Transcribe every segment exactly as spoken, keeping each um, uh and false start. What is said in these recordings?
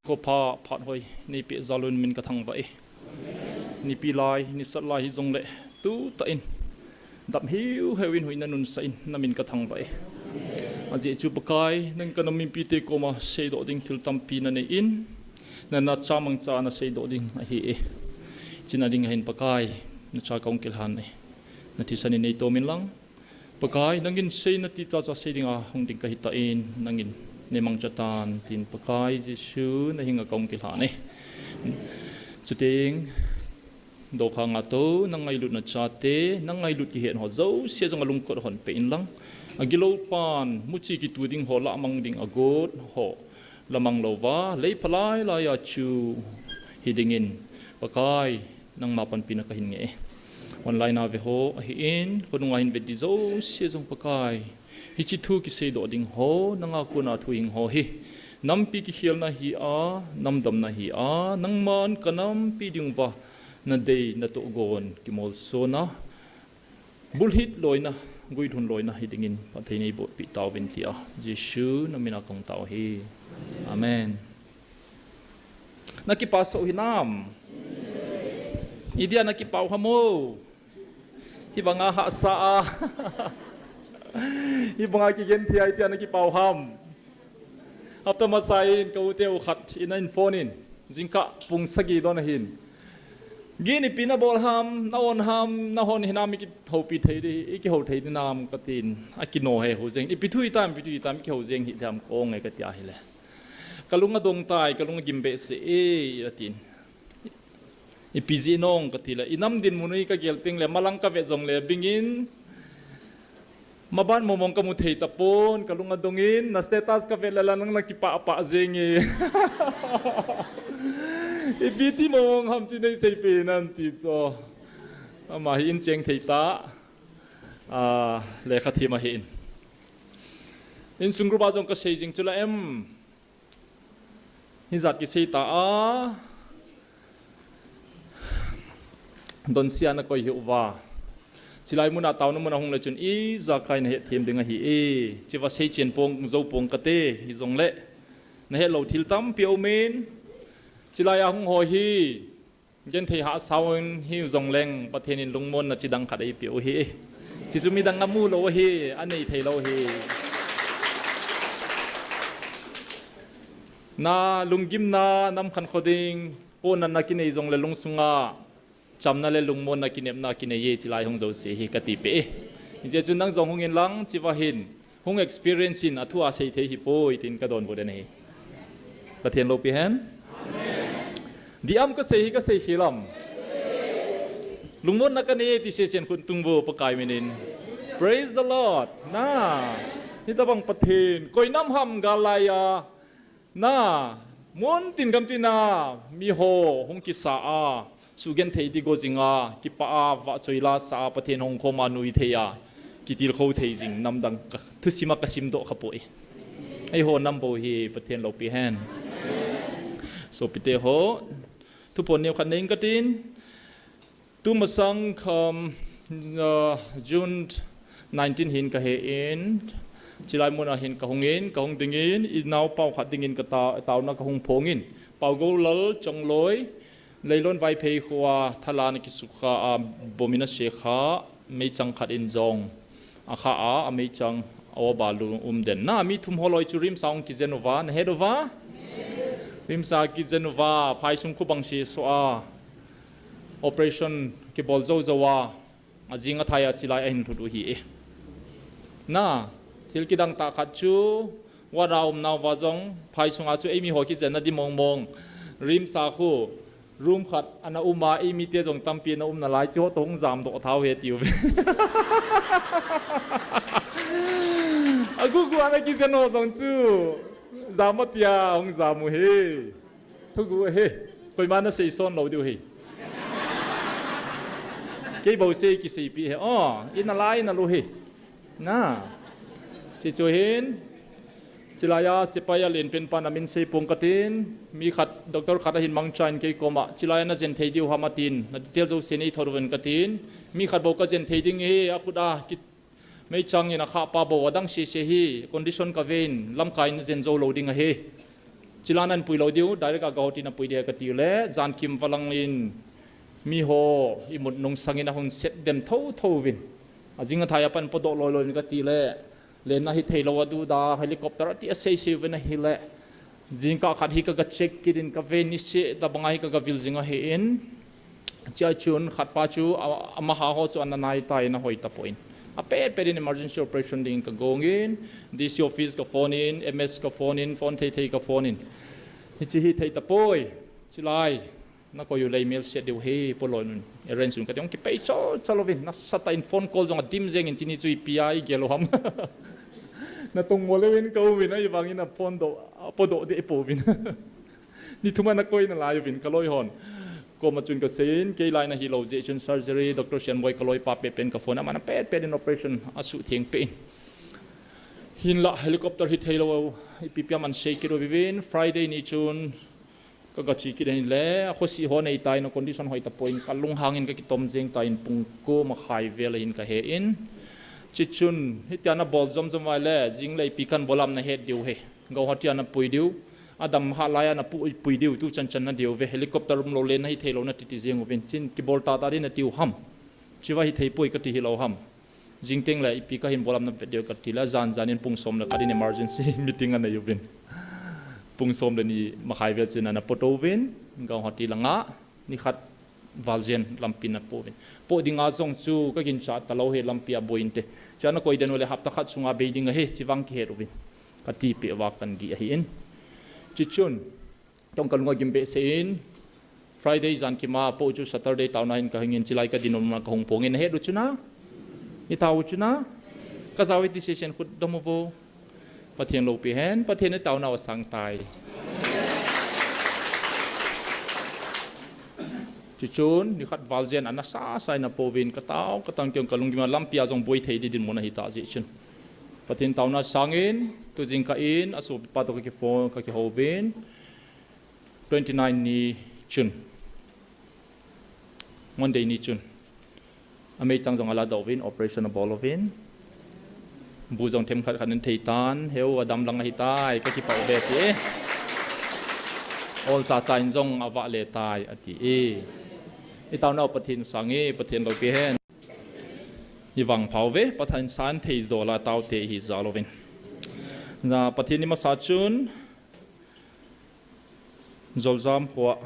Ko pha phat hoi, nei peh jal un min ka thangvah e. Nipi lai, nisat lai hijongle, tu tah in dam hiu hiu in huhhingna nunsah in na min ka thangvah e. Ajeh chu Pakai, nang ka nam mipite koma seidoh ding thil tampi na nei in, na nacha mangcha na seidoh ding ahi e. Chuna ding ahin Pakai, nacha kahung kilhan e. Na thisan in nei tomin lang. Pakai, nangin seina ti chacha sei dinga hung ding kahi tan, nangin nei mangcha tan, tin Pakai Jesu na henga kahung kilhan e. Chuteng, dokhanga tou, na ngailutna chate, na ngailut kihet ho jouse jong alungkot hon peh in lang. Agilou pan, muchi kitu ding ho, lamang ding agot ho, lamang louva, lei phalai laiya chu hi dingin, Pakai, nangma panpina kahin nge e. Online a ve ho ahin, khonunga hin vet ding jouse jong Pakai, hiche thu kiseidoh ding ho, nanga kona thu hing ho hi, nampi kikhelna hi a, namdamna hi a, nangman ka nampi dinguva na dei na tohgon kimolsona, bulhit loina, guilhun loina hi dingin Pathen in eibohpeh tauvin tia Jesu na mina kahung tao ahi. Amen. Na kipa soh hinam? Idia na kipa u ham o? Hibanga hahsa a, hibanga kigenthei a itia na kipa u ham? Hapta masa in ka u te u khat in ahin phone in, jingkah pung sagi don ahin, gin ipi na bol ham, na on ham, na hon hinam, i kihoupi thei di, i kihou thei di nam, katin. Akino he hou jeng, ipi thu itam, ipi thu itam, i kihou jeng hi tham kong e kati ahile, kalung adong tai, kalung agim behseh e, atin. Ipi jeh nong kati le, i nam dinmun u hi kagel teng le, malang kavet jongle bingin, maban mong mong kamu thei tapon, kalung adong in, na status kavet le la nang na kipah pah jeng e. Ipi ti mong mong ham chi nei seipeh in an ti chu. Ama hi in cheng thei ta. Ah, lekha thim ahin. Insung group a jong kasei jing chu la em. Hijat kisei ta a, donsia na koi hih uva, chilai muna taona muna hung le chun ijakai na hetthem ding ahi e. Chiva seichen pong jou pong kate, hijongle na hetlou thil tampi aumin, chilai a hung ho hi genthei hahsa in hiu jongleng, Pathen in lungmonna chidang khat eipeh u ahi. Chuchu midang amu lou ahi, anei thei lou ahi. Na lunggimna, nam khankho ding, ponatna kinei jongle lungsunga chamna le lungmonna kinepna kinei e, chilai hung jouse hi kati peh e. Hijeh chun nang jong hung in lang, chiva hin hung experience in, athu a sei thei hipoi, tin kadonbut ahi. Pathen loupi hen. Di am kasei hi kasei khel am? Lungmonna kanei e ti sesen khut tung vo Pakai minin. Praise the Lord. Na, hitabang Pathen, koi nam ham gal laiya, na, mun tin gam tina miho hung kisa a, sugenthei di go jinga, kipah a, vahchoi la sa a, Pathen hung khoma nuithei a, kitilkhou thei jing namdang ka, thusima kasimdoh khapoi. Eiho nam bou hi Pathen loupi hen. Sopite ho, thuphon neokhat nei ing katin. Tumasang kham, ah, June nineteen hin kahe in, chilai muna hin kahung in, kahung dingin, inaopau khat dingin kata, taona kahung phong in. Paogoulal Chongloi, Leilon Vaiphei khoa thala ana kisukha a, bomb in asekha, meichang khat in jong akha a, ameichang a oba lu um den. Na, mi thum holoi chu RIMS a hung kijen uva, nahet uva? RIMS a kijen uva, phaisung khu bang seso a, operation kibol jou jou a, ajing athai a chilai ahin lhut u ahi e. Na, thil kidang tah khat chu, ward a umnauva jong, phaisunga chu eimiho kijenna di mong mong, RIMS a khu, room khat ana um a, eimite jong tampi ana um nalai, chuho toh hung jamdoh thau he tiu ve. Agugu ana kijen ho jong chu, jam atia hung jam u hi. Thugu hi, koiman asei son lou diu hi. Kei bou sei kiseipi hi. O, inalai nalu hi. Na, chuchu hin, chilai a sepai alen pen pan amin sei pong katin, mi khat, doctor khat ahin mangchan kei koma, chilai a najen thei diu ham atin, na detail jouse neithot uvin katin, mi khat bou kajen thei ding hi, akhut a ki, meichang in akhah pa bou adang sese hi, condition kaven, lamkai in najen jou lou ding ahi. Chila nan pui lou diu, direct a Guwahati na pui dia kati le, jan kim valang in, mi ho, imut nung sangin ahung set dem tho tho vin. Ajing athai apan podoh loi loi kati le, lenna hithei lou adu da, helicopter ati asei sei vin ahile. Jingkah khat hi kaga check kit in kave nise, tabang a hi kaga vil jing ahin. Chea chun khat pa chu, a, amaha ho chu ana nai tai, ana hoi tapon. Apet pet in emergency operation ding kagong in, D C office ka phone in, M S ka phone in, phone thei thei ka phone in. Hichi hithei tapoi, chilai. Nakoi u le email set diu hi, poloi nun. Arrange un kati ong kipei chol chol uvin. Nasatah in phone call jong adim jeng in chini chu ipi a igel u ham. Natong mo leu in ka uvin, ahivang in aphone doh, apodoh deh pouvin. Ni thum a nakoi nalai uvin, kaloi hon. Koma chun kasei in, kei lai nahi lou jeh chun surgery, Doctor Sianboi kaloi pa pet pet in ka phone, aman apet pet in operation asuhtheng peh in. Hinlah helicopter hithei lou, ipi pi aman sei kit uvin, Friday ni chun, kaga che kit in le, akhosi ho nei tai, na condition hoi tapon, kalunghang in kakitom jeng tan pung ko makhai vel ahin kahe in. Chichun, hitia nabol jom jom vai le, jing le ipi kan bol am nahet diu he. Guwahati a napui diu, adam hat lai a napui, pui diu, tu chan chan nadiu ve, helicopter umlou le nahithei lou nati ti jeng uvin chin, kibol tah tah ding nati u ham. Chiva hithei poi kati hilou ham. Jing teng le ipi kahin bol am navet diu kati le, jan jan in pung som le khat in emergency meeting anei uvin. Pung som le ni makhai vel chun ana podoh uvin, Guwahati langa, ni khat val jen lampi napo uvin. Po dinga jong chu kaginchat talou he lampi a boi inte. Chea nakoi den u le hapta khat sunga bei ding ahi, chivang kihet uvin. Kati peh uva kan gih ahi in. Chichun, tong kalung agim behseh in, Friday jan kima po chu Saturday taona hin kahing in chilai kadin umna kahung phong in nahet u chuna. Itao u chuna. Kajao iti sesen khut dom uvo. Pathen loupi hen, Pathen itaona u asang tai. Chichun, ni khat val jen ana sasa in apo uvin katao, katang kiong kalung gima lampi a jong boi thei di dinmun ahita jeh chun. Pathen taona sangin, tu jingkah in, asopipa toh kakiphone, kakihou uvin. Twenty nine ni chun. Monday ni chun. Ameichang jong aladoh uvin, operation abol uvin. Bu jong themkhat khat in thei tan, heu adam lang ahitai, kakipah uve ti. Ol chacha in jong avah le tai, ati e. Itaona u Pathen sang e, Pathen loupi hen. Ivangpha uve, Pathen san thei dola taote hi jal uvin. Na Pathen ni masa chun, Zoljam khoa,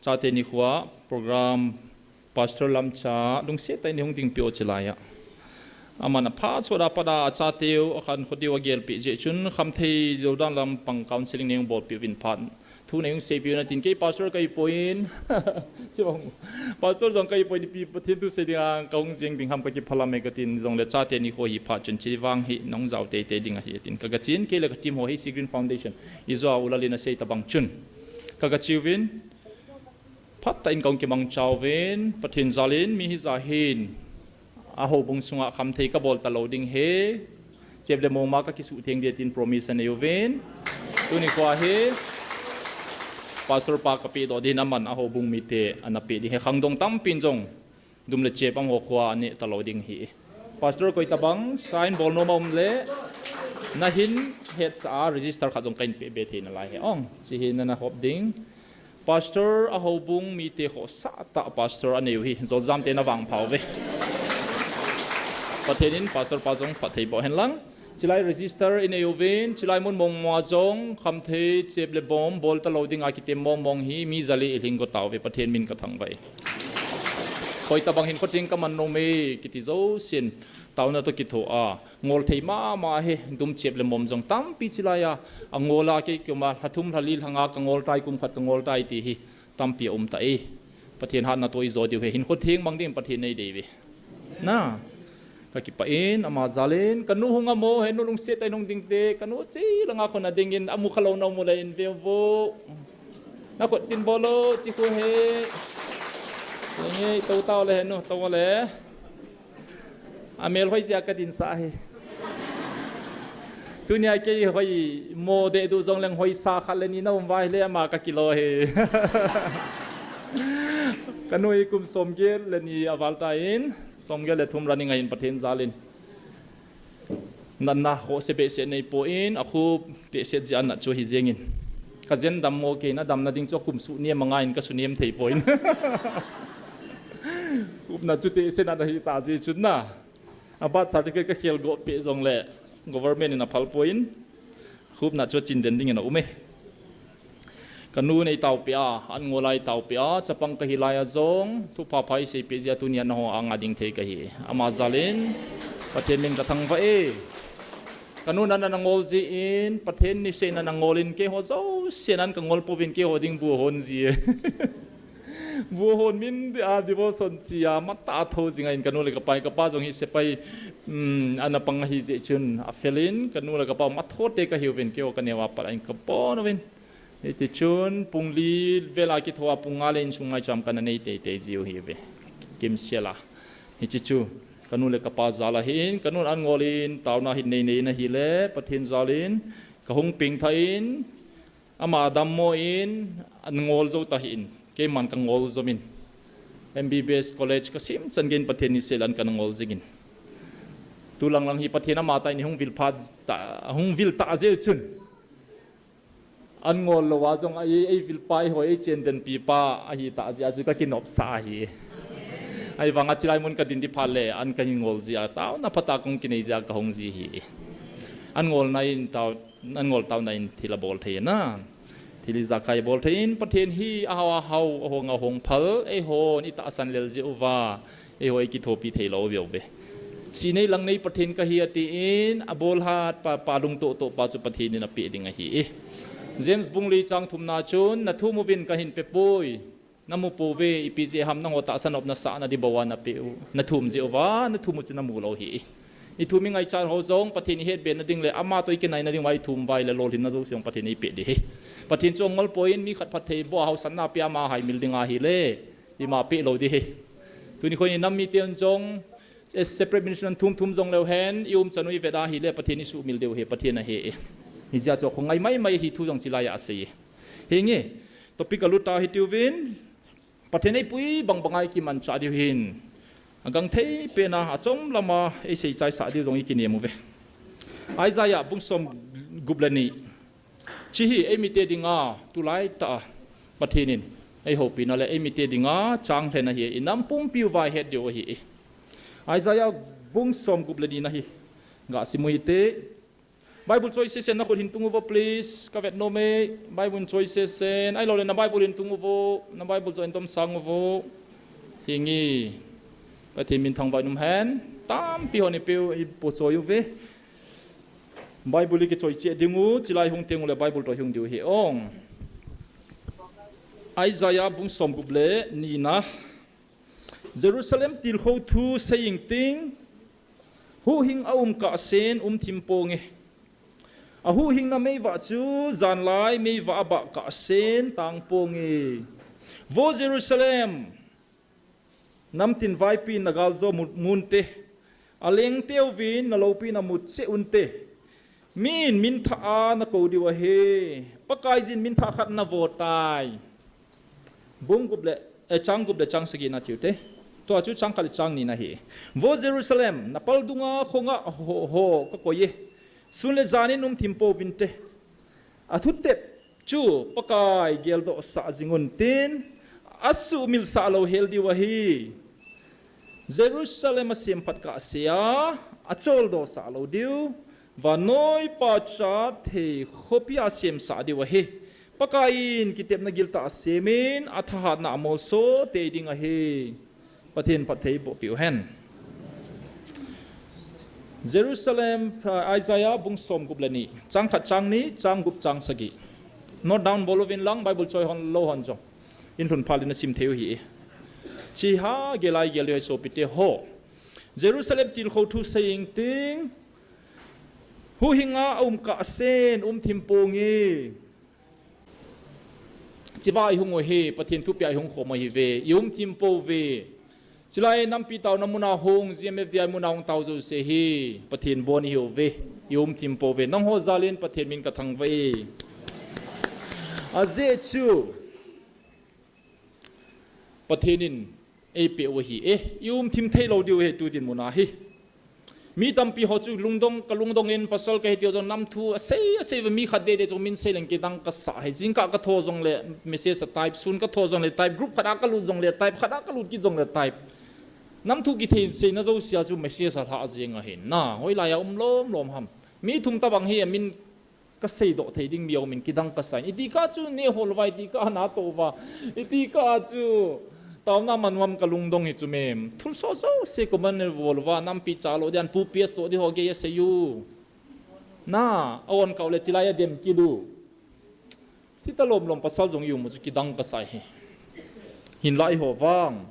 chate ni khoa, program, Pastor Lamcha, lungset tah in hung dingpeh u chilai a. Aman aphat chot a pat a, achateu, akhankho diu agelpeh jeh chun, khamthei joudan lampang counseling nei hung bolpeh uvin phat. Thu nei hung seipeh un atin, kei pastor kahi poi in. Pastor jong kahi poi in, ipi Pathen thu sei dinga, kahung jeng ding ham kakiphalam e katin, jongle chate ni kho hi phat chun, chivang hi, nahung jao teitei ding ahi atin. Kaga chen, kei le ka team ho hi, Sea Green Foundation. Ijou a u Lalin asei tabang chun. Kaga che uvin, phatah in kahung kimangcha uvin, Pathen jal in, mi hijat hin. Ahoubung sunga khamthei kabol talou ding ahi. Chep le mom a kakisuhtheng ding tin promise anei uvin. Tuni khoa hi, Pastor pa kapehdoh ding aman ahoubung mite ana peh ding ahi. Khangdong tampin jong, dum le chep ang ho khoa aneh talou ding ahi. Pastor koi tabang, sign bol nom aum le, nahin hetsah a register khat jong kahin peh be thei nalai ahi. Ong, chehi nana hop ding. Pastor ahoubung mite khohsah tah pastor anei u hi, Zoljam te navangpha uve. Pathen in pastor pa jong phatthei boh hen lang. Chilai register inei uvin, chilai mun mong mong a jong, khamthei, chep le bom, bol talou dinga kitem mong mong hi, mi jali ilhing go tauve, Pathen min kathangvah e. Koi tabang hinkho theng kaman nom e, kiti jousen, taona toh kitho a, ngol thei mama hi, dum chep le mom jong tampi chilai a, angol a kei koma, lha thum lha li lha nga kangol tai, kum khat kangol tai ti hi, tampi aum tai. Pathen hatna toh ijo diu ahi, hinkho theng mang ding Pathen nei dei uve. Na, kakipah in, ama jal in, kanu hung amo, henu lungset tah in hung ding te, kanu chi langa khun ading in, amu khalou na mu le in ve uvo. Na khut tin bol o, chi khu he. Nge, to tao le henu, to le. Amel hoi jeh a kadinsah ahi. Tunia kei hoi mo deh duh jongleng hoisa khat le ni na um uva ahile ama kakilo ahi. Kanu hi kum somget le ni aval tan, somget le thum running ahin Pathen jal in. Natna khohse behseh neipon, akhu tehset jeh a nat chu ahi jeng in. Ka jen dammo kei na damna ding chu kum suh nem a ngai in ka sunem thei poi. Upna chu te sena da hi ta ji chun na. A birth certificate ka khel go pe jong le government in a phal poi in. Khupna chu chin den ding in a um e. Ka nu nei tau pe a, an ngol ai tau pe a, chapang ka hi lai a jong, thu pha pha i sei pe ji a tuni a na ho a nga ding thei ka hi. Ama jal in, Pathen min ka thangvah e. Ka nu nan na ngol ji in, Pathen ni sei nan na ngol in, kei ho jo se nan ka ngol po vin kei ho ding bu hon ji e. Bu hon min di a devotion chi a, ma ta tho ji ngai in ka nu le ka pai, ka pa jong hi sepai, um, ana pang hi je chun, a fel in, ka nu le ka pa ma tho te ka hiu vin kei ho ka neo a pat a in ka pon vin. Hiti chun, pung li vela kithoa pung nga le insung ngai cham kana nei teitei jiu hi ve. Kimsel a. Hiti chu, ka nu le ka pa jal a hin, ka nun an ngol in, tauna hin nei nei na hi le, Pathen jal in, ka hung ping tha in, ama dammo in, an ngol jo ta hi in, keiman ka ngol jo min. M B B S college ka sim chan gen Pathen ni sel an kana ngol jing in. Tu lang lang hi Pathen ama ta in hung vil phat ta, hung vil ta jeu chun. An ngol lo a jong a ei, ei vil pa, ei ho, ei chen den pi pa, a hi ta jia chu ka kinop sa hi. Ai vang a chilai mun ka din di pha le, an ka ngol jia, tau na pha ta kong kinei jia ka hong ji hi. An ngol na in tau, an ngol tau na in thil a bol thei na. Thil i ja kai bol thei in, Pathen hi a hau a hau, a hong a hong phal, ei ho, ni ta san lel ji uva. Ei ho ei kithopi thei lo veu ve. Si nei lang nei Pathen ka hi a ti in, a bol hat pa, pa lung to to pa chu Pathen in a pe ding a hi e. James bung li chang thum na chun, na thum uvin ka hin pe poi. Na mu po ve, i pi je ham na ho ta san op na sa na di bawa na pe u. Na thum je uva, na thum u chu na mu lo hi e. I thum i ngai chan ho jong, Pathen i het be na ding le, ama to i kinai na ding vai thum vai le lol hin na jo siong Pathen i pe di hi. Pathen chu ngol po in mi khat phat thei bo hau san na pe ama hai mil ding a hi le. Ima pe lo di hi. Tuni khoi ni nam mi te un jong, eh, separate ministry nan thum thum jong leu hen, i um chan u i vet a hi le, Pathen i suh mil deu hi, Pathen a hi e. Hi jia chu khong ngai mai mai hi thu jong chilai a sei e. Hi nge, topic a lut a hi tiu vin, Pathen ei pui bang bang ai kiman cha diu hin. A gang thei pe na, a chom lama ei sei chai sa diu jong i kinem u ve. Isaiah bung som gup le ni. Chi hi ei mite dinga, tulai ta Pathen in, ei hopina le ei mite dinga, chang hlen a hi, i nam pumpi u vai het diu a hi. Isaiah bung som gup le ni na hi, ga simu hi te. Bible choi sesen na khut hin tung uvo, please. Ka vet nom e, Bible choi sesen. Ai lo le na Bible hin tung uvo, na Bible choi in tom sang uvo. Hi ngi, Pathen min thangvah in um hen, tampi ho ni pe u, i po choi u ve. Bible i kichoi cheh ding u, chilai hung teng u le Bible to hung diu hi ong. Isaiah bung som gup le ni na. Jerusalem tilkhou thu sei ing ting, huhhing a um kah sen um thim ponge. A huhhing na meivah chu, janlai meivah a bah kah sen tang ponge. Vo Jerusalem, namtin vaipi na galjo mu-, mun te, a leng teuvin na lopi na mut che un te. Min, min tha a na ko diu a he. Pakai jin min tha khat na vo tai. Bung gup le, eh, chang gup le chang sagi na chiu te. Tua chu chang khat le chang ni na hi. Vo Jerusalem, na pal dunga khonga ho, ho ka koi e. Sun le janin um thim po vin te. A thutep chu Pakai geldoh sah jing un tin, a suhmil sah lo hel diu a hi. Jerusalem a sem phat kah se a, a choldo sah lo diu, vannoi pa cha thei khopi a sem sah diu a hi. Pakai in kitepna gilta a semin, a thahatna a molso tei ding a hi. Pathen phatthei boh piu hen. Jerusalem, uh, Isaiah bung som gup le ni, chang khat chang ni, chang gup chang sagi. Note down bol uvin lang, Bible choi hon lo hon jong. In lhun phal in a sim thei u hi. Chi ha, gelai gel hai sopi te ho. Jerusalem tilkhou thu sei ing ting. Huhhing a um kah sen, um thim ponge. Chiva i hung u hi, Pathen thupia i hung khom u hi ve, i um thim po ve. Chilai nampi tau na muna hung, G M F D I muna hung tau jo se hi, Pathen bon i hi u ve, i um thim po ve. Nang ho jal in Pathen min ka thangvah e. A je chu, Pathen in ei pe u hi e, i um thim thei lo diu hi tu din muna hi. Mi tampi ho chu lungdong, ka lungdong in pasal ka hi tiu jong nam thu asei, asei va mi khat dede chu min sei leng kidang ka sa hi. Jingkah ka tho jong le message a type, sun ka tho jong le type, group khat a ka lut jong le type, khat a ka lut kit jong le type. Nam thu kithei seina josia chu message a lha jeng ahin. Na, hoilai a um lom lom ham. Mi thum tabang hi a min ka seidoh thei ding mi a um in kidang ka sa in. Iti kah chu neh hol uva, iti kah na toh uva. Iti kah chu taona man uvam ka lungdong hi chu mem. Thulsoh jouse comment na bol uva, nampi cha lo dian, pu P S toh di ho gei asei u. Na, a on kau le chilai a dem kit u. Chita lom lom pasal jong i um u chu kidang ka sa hi. Hinlah eiho vang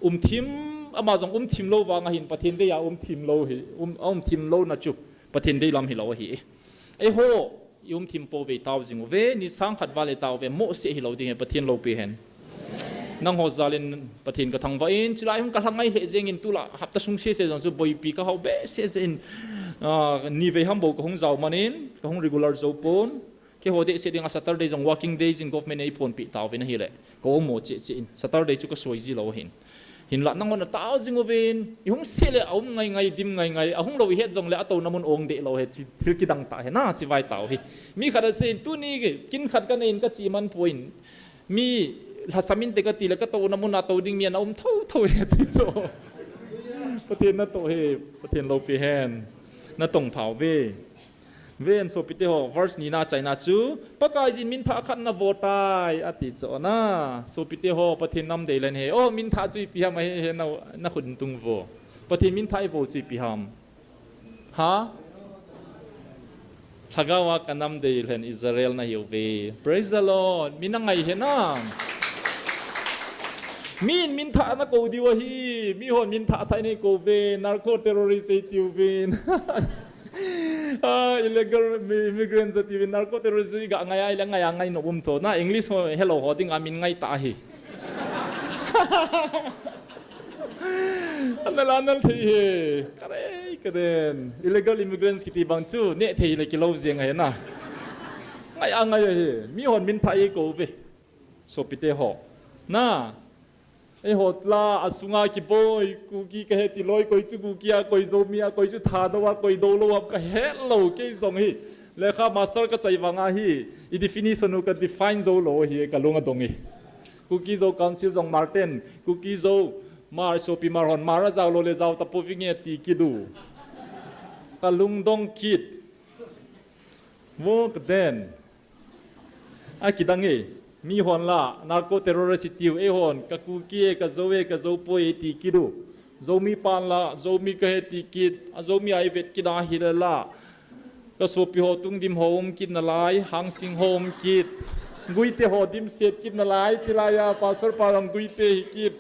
um thim, ama jong um thim lou vang ahin, Pathen dei a um thim lou hi, um, a um thim louna chu Pathen dei lam hilou ahi. Eiho, i um thim pou ve, tao jing uve, ni sang khat val le tao ve, mohseh hilou ding hi, Pathen loupi hen. Nangho jal in Pathen ka thangvah in, chilai hung ka lha ngai lheh jeng in, tulai hapta sung sese jong chu boipi ka hao behseh jeh in, ah, ni vei ham bou ka hung jao man in, ka hung regular jou pon. Keiho dehset ding a Saturday jong working days in government in ei ponpi tauvin ahile, ka um mo cheh cheh in. Saturday chu ka soi ji lou ahin. Hinlah nanghon na tao jing uvin, i hung seh le a um ngai ngai, dim ngai ngai, a hung lou i het jong le a touna mun ong deh lou hi, chi, thil kidang tah hi na, chi vai tao hi. Mi khat a sei in, tuni kin khat ka nei in ka chi man poi in. Mi lhasam inte ka ti le ka touna mun a tou ding mi ana um tho tho hi ti chu. Pathen na toh hi, Pathen loupi hen. Na tong phau ve. Ven sopite ho, verse ni na chaina chu, Pakaiyin min thah khat na vo tai, ati chu na. Sopite ho, Pathen nam dei len he. Oh, min thah chu ipi ham ahi he na, na khut tung vo. Pathen min thah i vo chu ipi ham. Ha? Lhagao a ka nam dei len Israel na hiu ve. Praise the Lord. Min na ngai he na. Min, min thah na ko diu ahi. Mi hon min thah thai nei ko ve. Narco terrorist ei tiu vin. Ah, illegal mi-, immigrants a tiu vin. Narco terrorist i ga ngai ai le ngai a ngai no um tho. Na English ho hello ho ding a min ngai ta hi. An la nan thei he. Kare, karen. Illegal immigrants kiti bang chu. Ne thei le kilou jeng he na. Ngai a ngai he. Mi hon min thah ei ko ve. Sopite ho. Na. Eiho tla, a sunga kiboi, Kuki ka he ti loi, koi chu Kuki a, koi Zomi a, koi chu Thadou a, koi dou lou a, ka he lou, kei jong hi. Lekha master ka chai vang a hi, i definition u ka define jou lou hi, ka lung a dong hi. Kuki Zo Council jong Martin, Kuki Zo, Mar, sopi Mar hon, Mar a jao lou le jao ta po vinge ti kidu. Ka lung dong kit. Vok den. A kidang e, mi hon la, narco terrorist tiu e hon, ka Kuki e, ka Zo e, ka Zo poi e ti kidu. Zomi pan la, Zomi ka he ti kit, a Zomi a i vet kit a hi le la. Ka sopi ho tung dim ho um kit na lai, Hangsing ho um kit. Guite ho dim set kit na lai, chilai a, pastor pa lam Guite hi kit.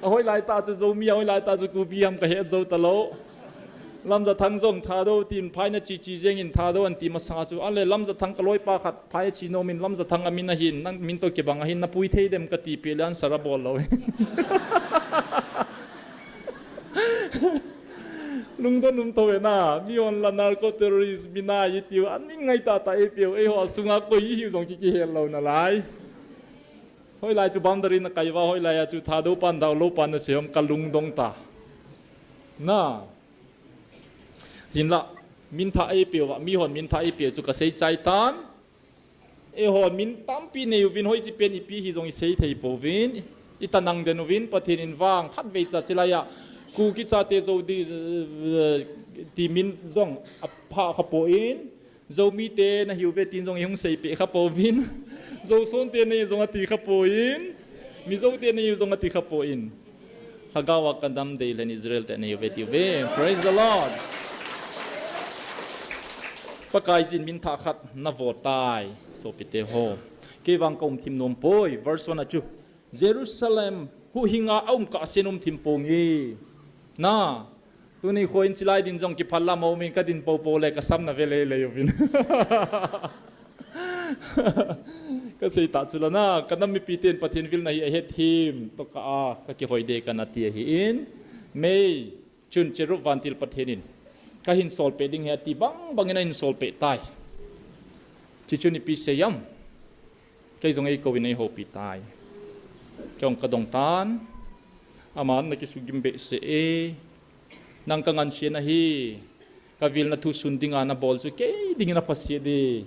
A hoilai ta chu Zomi, a hoilai ta chu Kuki ham ka he jou ta lou. Lamjathang jong Thadou tin phaina chi chi jeng in Thadou an ti masa chu. Ale Lamjathang ka loipa khat phai chi nom in Lamjathang a min ahin, nang min to kibang ahin, na pui thei dem ka ti pi le answer a bol lou. Lungdon um tho e na, mi hon la narco terrorist, mi na i tiu, an min ngai ta ta e piu, eiho a sunga koi i hiu jong ki ki he lou na lai. Hoilai chu boundary na kai va, hoilai a chu Thadou pan dau lou pan na se hom ka lungdong ta. Na. Hinlah, min thah ei piu va, mi hon min thah ei piu chu ka sei chai tan. Eihon min tampi nei uvin hoi chi pen ipi hi jong i sei thei pouvin. I tanang den uvin Pathen in vang khat vei cha chilai a. Kuki chate Zo di, eh, ti min jong a pha kha poi. Zomi te na hiu ve tin jong i hung sei pe kha pouvin. Zo son te nei jong a ti kha poi. Mizo te nei jong a ti kha poi. Lhagao a ka nam dei len Israel te nei ve tiu ve. Praise the Lord. Pakaiyin min thah khat na vo tai, sopite ho. Kei vang ka um thim nom poi, verse one a chu. Jerusalem huhhing a um kah sen um thim ponge. Na, tuni kho in chilai din jong kiphal lam a um in ka din po po le ka sam na ve lei lei uvin. Ka sei ta chu la na, ka nam mipi ten Pathen vil na hi a het thim, to ka a, ka kihoi de ka na ti ahi in. Mei, chun Cherub Vantil Pathen in. Ka hin sol pe ding he ti bang bang in a hin sol pe tai. Chi chun ipi sei am. Kei jong ei ko in ei hopi tai. Kei jong ka dong tan. Aman na kisugim be se e. Nang ka ngansena hi, ka vilna thu sun dinga na bol chu kei dingin a phasia di,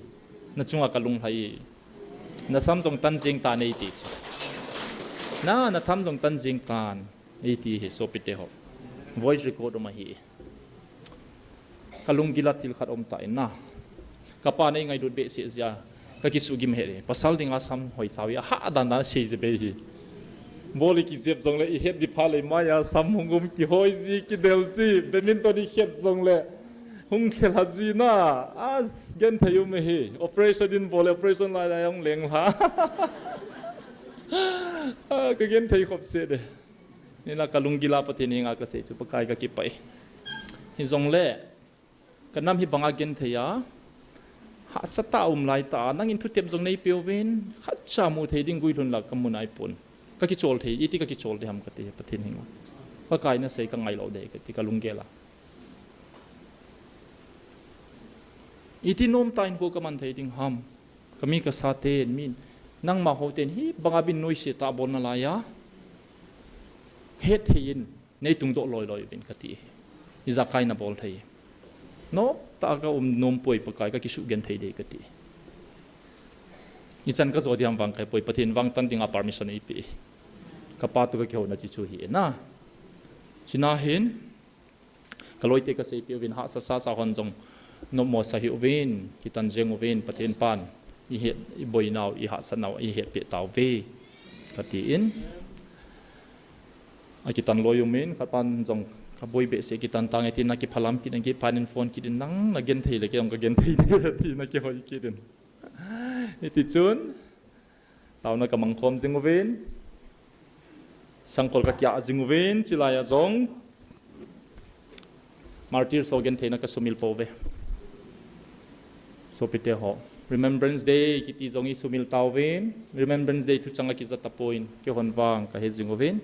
na chunga ka lunglhai. Na sam jong tan jing tan eiti chu. Na, na tham jong tan jing tan eiti hi sopite ho. Voice record um ahi. Ka lunggila thil khat um ta in na. Ka pa nei ngailut behseh jia. Ka kisuhgim he le. Pasal dinga sam hoi sao hi. Ha dan dan sei je be hi. Bol i kijep jong le i het di pha le mai a sam hung um kihoi ji kidel ji. Badminton i het jong le. Hung khel ha ji na. As genthei um hi. Operation in bol le operation lai lai hung leng ha. Ah, ka genthei khop se de. Nila ka lunggila Pathen henga ka sei chu Pakai ka kipah e. Hi jong le. Ka nam hi banga genthei a, hahsa tah a um lai tah a, nangin thutep jong nei peuvin, khatcha mu thei ding guilhun la ka mu nai pon. Ka kichol thei, iti ka kichol thei ham ka ti, Pathen henga. Pakai na sei ka ngailou de ka ti ka lunggel a. Iti nom tah in ko ka man thei ding ham. Ka mi ka sa ten, min, nangma ho ten, hi banga bin noise tah a bol nalai a. Het thei in, nei tungdoh loi loi uvin ka ti hi. Ijakai na bol thei. Nom tah a ka um nom poi Pakai ka kisuh genthei de ka ti. Ichan ka jo di ham vang ka he poi Pathen vang tan dinga permission ei pe. Ka pa toh ka kihouna chi chu hi e na. China hin, ka loite ka sei pe uvin hahsa sa sa hon jong. Nom mo sa hi uvin, kitan jeng uvin, Pathen pan. I het, i boinau, i hahsatnau, i het pe tau ve. Ka ti in. A kitan loi um in, ka pan jong ka boi behseh kitan tange tin na kiphalam kit in kipan in phone kit in nang na genthei le kei jong ka genthei de ti na kihoi kit in. Hiti chun, taona ka mangkhom jing uvin, sangkhol ka kia jing uvin, chilai a jong. Martyrs ho gentheina ka sumil pouve. Sopite ho. Remembrance Day kiti jong i sumil tauvin. Remembrance Day thuchang a kija tapon. Keihon vang ka he jing uvin.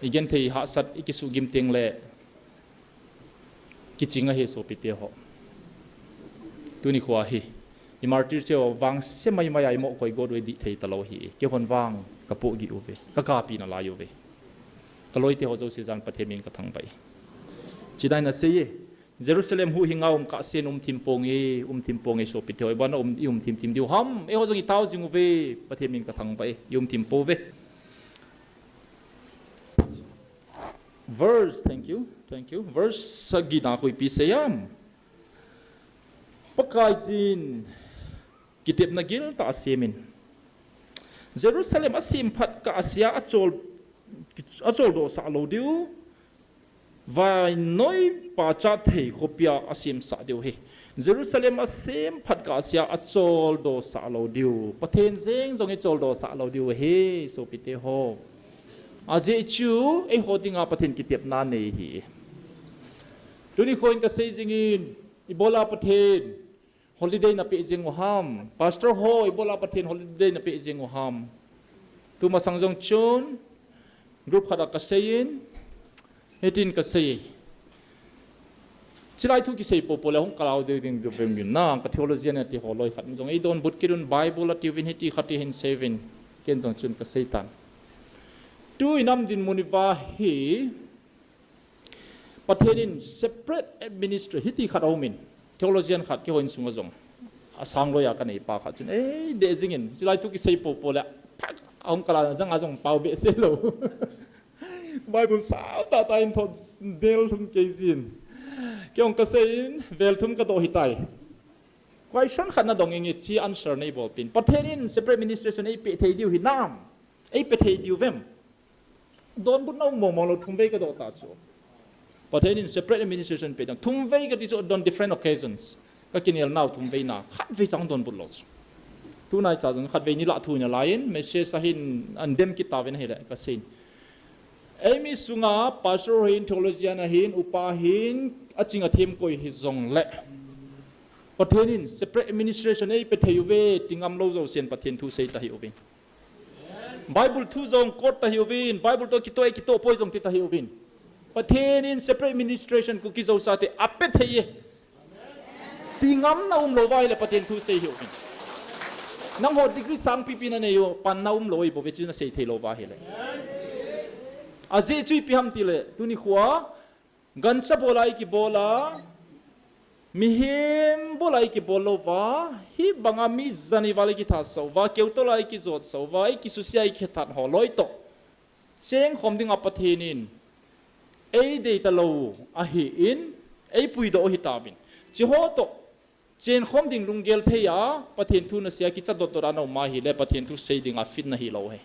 I genthei hahsat i kisuhgim teng le. Kiching ahi sopite ho. Tuni khoa hi. I martyr cheh vangse maimai a i mohkoi got u i dih thei talou hi. Keihon vang ka pohgih uve. Ka kapi nalai uve. Ka loite ho jouse jong Pathen min ka thangvah e. Chidai na sei e. Jerusalem huhhinga um kahsen um thim ponge, um thim ponge sopite ho. Ibana um, i um thim thim diu ham. Eiho jong i tao jing uve. Pathen min ka thangvah e. I um thim pouve. Verse, thank you, thank you. Verse sagi na koi pi sei ham. Pakaiyin kitepna giltah a semin. Jerusalem asem phat kah a sea achol, achol doh sah lou diu. Vainom pachat thei khopia asem sah diu ahi. Jerusalem asem phat kah a sea achol doh sah lou diu. Pathen jeng jong i chol doh sah lou diu ahi, sopite ho. Ajeh chu, eiho dinga Pathen kitepna nei hi. Tuni khoin ka sei jingin, ibola Pathen holiday na pe jing u ham. Pastor ho, ibola Pathen holiday na pe jing u ham. Tumasang jong chun, group khat a ka seiyin, hitin ka sei. Chilai thu kisei popo le hung kalau ding ding jovem gin na, ka theologian ati ho loi khat jong. Ei donbut kit un Bible ati uvin hiti khat hi hin seivin. Ken jong chun ka sei tan. Tu i nam dinmun i va hi, Pathen in separate administration, hiti khat aumin, theologian khat keiho insung a jong. Asang loi a ka nei pa khat chun, ei, deh jingin, chilai thu kisei popo le, phak, ahung kala na jang a jong pao behseh lou. Bible sao tah tah in thot del thum kei jin. Kei jong ka seiyin, vel thum ka doh hitai. Question khat na dong inge chi answer nei bol pin. Pathen in separate administration ei pe thei diu hinam. Ei pe thei diu vem. Donbut na um mong mong lou thum vei ka doh ta chu. Pathen in separate administration pe ding. Thum vei ka ti chu on different occasions. Ka kinel nau thum vei na. Khat vei chang donbut lou chu. Tunai cha jong khat vei ni lah thu na laiyin. Message ahin an dem kit tauvin ahile ka seiyin. Eimi sunga pastor ahin theologian ahin upa ahin aching athem koi hi jong le. Pathen in separate administration ei pe thei uve ti ngam lou jousen Pathen thu sei ta hi uve. Bible thu jong quote ta hi uvin, Bible toh kitoh e kitoh poi jong ti ta hi uvin. Pathen in separate administration Kuki Zo sate a pe thei e. Ti ngam na um lou va ahile Pathen thu sei hi uvin. Nangho degree sang pipi na nei u, pan na um lou i bou ve chu na sei thei lou va ahile. Ajeh chu ipi ham tile, tuni khoa, Gancha bola i kibola, mihem bola i kibol louva, hibanga mi jani val i kithat sah uva, keutol a i kijot sah uva, i kisusia i kithat ho loi toh chengkhom dinga Pathen in eidei talou ahin, eipuidoh u hitauvin. Hiche ho toh chengkhom ding lunggel thei a, Pathen thu nasei a kicha dotdot a na um ahile, Pathen thu sei dinga fit nahi lou ahi.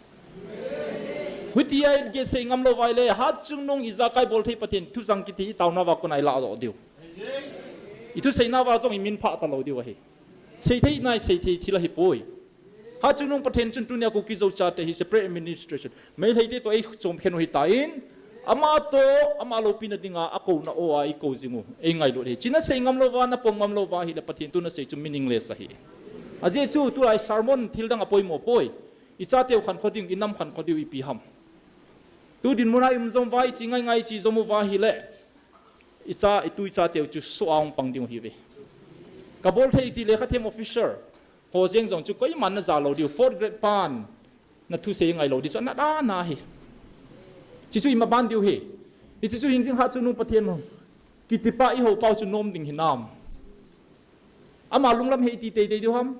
Hitia i kisei ngam louva ahile, hatchungnung ijakai bol thei Pathen thu jang kiti i taona uva kona i ladoh diu. I thusei nauva jong i min phah talou diu ahi. Seithei nai seithei thil ahipoi. Hatchungnung Pathen chun tunia Kuki Zo chate hi separate administration, Meitei te toh eichom khen u hitan, ama toh ama loupina dinga akouna o a i kou jing u, eingailut hi. Hiche nasei ngam louva, napom ngam louva ahile Pathen thu nasei chu meaningless ahi. Ajeh chu tulai sermon thil dang apoimo poi. I chateu khankho ding, i nam khankho diu ipi ham. Tu dinmun a i um jom uva, i che ngai ngai i che jom uva ahile, i cha, i tu i chateu chu soh a hung pang ding u ahiuve. Kabol thei ti lekhathem officer ho jeng jong chu koiman naja lou diu, fourth grade pan nathusei ngai lou ding chu anat ana ahi. Hiche chu imaban diu ahi. Hiche chu hingjing hatchungnung Pathen kitipa i houpau chu nom ding hinam? Ama lunglam hi iti teitei diu ham?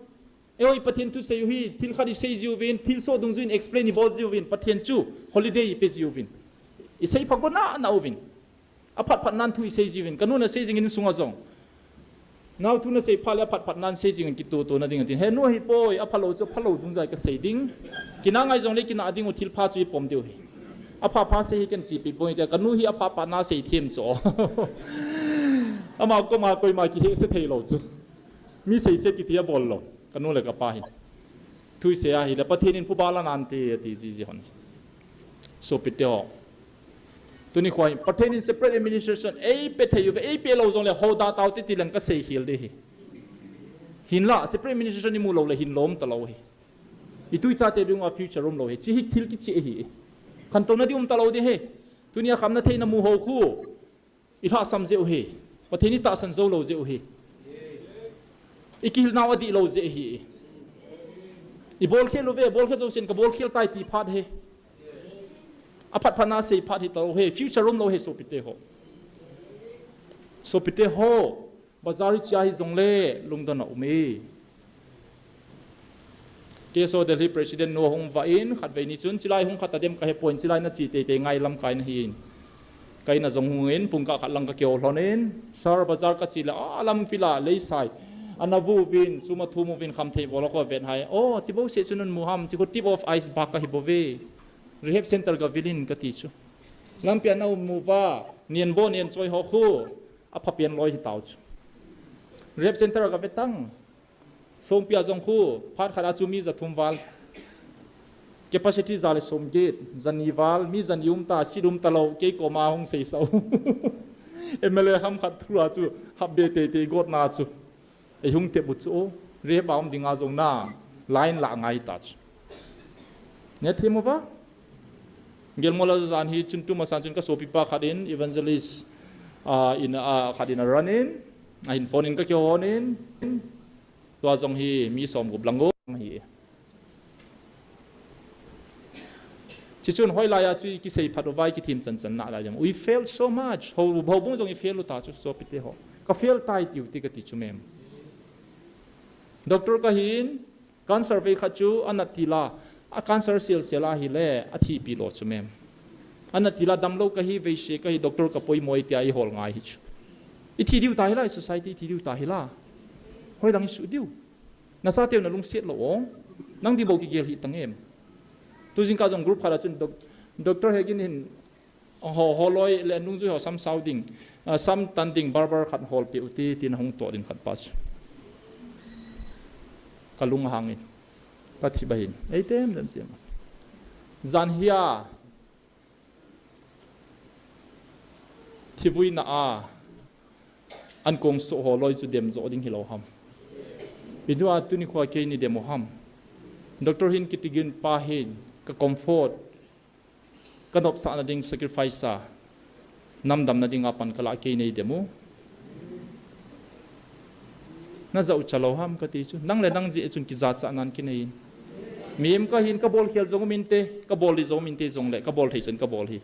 Eiho i Pathen thusei u hi thil khat i sei jiuvin, thilsoh dungjuiyin explain i bol jiuvin, Pathen chu holiday i pe jiuvin, i seipha go nana uvin. Aphat phat nan thu i sei jiuvin, kanu nasei jingin insunga jong, nao thu nasei phat le aphat phat nan sei jingin kitoh toh na ding atin. He nu, ahipoi, aphalou chu aphalou dungjui a kasei ding. Kina ngai jongle kina ding u thilpha chu ipom diu ahi. Apha pha sei hi ken chepi poi tia, kanu hi apha pha na sei them chu. Ama koma koima kihehse thei lou chu. Mi seiset kiti abol lou, kanu le kapa hin. Thu isei ahile, Pathen in phuba la nante ati jiji hon. Sopite ho, tuni khoa hi Pathen in separate administration eipe thei uve, eipe lou jongle hoda taute ti leng kasei khel ding ahi. Hinla separate administration imu loule hin lom talou ahi. I tu i chate dinga future um lou ahi. Hiche hi thil kicheh ahi. Khantouna ding um talou ding ahi. Tunia khamna theina mu ho khu i lhahsam jeh u ahi. Pathen i tahsan jou lou jeh u ahi. I kihilnau adih lou jeh ahi. I bolkhel uve, bolkhel jousen kabolkhel tai ti phat ahi. Aphat phat na sei phat hi talou ahi. Future um lou ahi sopite ho. Sopite ho, bazar hichea hijongle lungdon a um e. K S O Delhi President nu ahung vah in, khatvei ni chun, chulai hung khat adem kahepoi, chulai nache teitei ngai lamkai nahin. Ka in a jong hungin, pungkah khat lang kakihou lhonin, Sir, bazar kache le, a lampi lah, leisai ana vu uvin, sum athum uvin, khamthei bol a kavet hai. O, hiche bouseh chu namu ham, hiche khu tip of iceberg ahi bouve. Rehab center gavilin kati chu. Lampi a ana um uva, nenbo nenchoi ho khu aphapen loi hitau chu. Rehab center a gavetang. Songpi a jong khu, phat khat a chu mi jathum val. Capacity ja le somget, jani val, mi jani um ta, seat um talou, kei koma hung seisah u. M L A ham khat through a chu, hapbe teitei gotna chu. Eihung tep u chu, rehab a um dinga jong na, line lah ngai ta chu. Nethim uva. Gelmol a jan hi chun tumasan chun kasopipa khat in, evangelist, a, in, a, khat in arun in, ahin phone in kakihou lhonin, tua jong hi mi somgup lang go ahi. Hichun hoilai a chu i kisei phat uva i kithim chanchan nalai dem. We fail so much. Ho, houbung jong i fail u ta chu sopite ho. Ka fail tai tiu ti kati chu mem. Doctor kahin, cancer vei khat chu anat til a, a cancer selsel ahile, athipi lo chu mem. Anat til a damlou kahi, veise kahi, doctor kapoimo e tia ihol ngai hi chu. Ithi diu ta hila, i society ithi diu ta hila. Hoilang isuh diu. Nasateu nalungset lou o. Nang dibou kigel hih tangem. Tujingkah jong group khat a chun doc-, Doctor Hegin hin ho, holoi le nungjui ho sam sao ding, a, sam tan ding barber khat holpeh u ti, tin ahung toh din khat pa chu. Kalung ahangin. Kathi bahin. Eitem dem siam. Jan hia thivuina a ankong soh holoi chu dem jo ding hilou ham? Ipi dinga tuni khoa keini dem u ham? Doctor hin kitigin pa hin ka comfort, kanopsahna ding sacrifice a, namdamna dinga pan kalah keini dem u. Najah u chalou ham kati chu. Nang le nang jeh chun kijachat nan kinei in. Mihem kahin kabolkhel jong um inte, kabol ding jong um inte jongle, kabol thei chan kabol hi.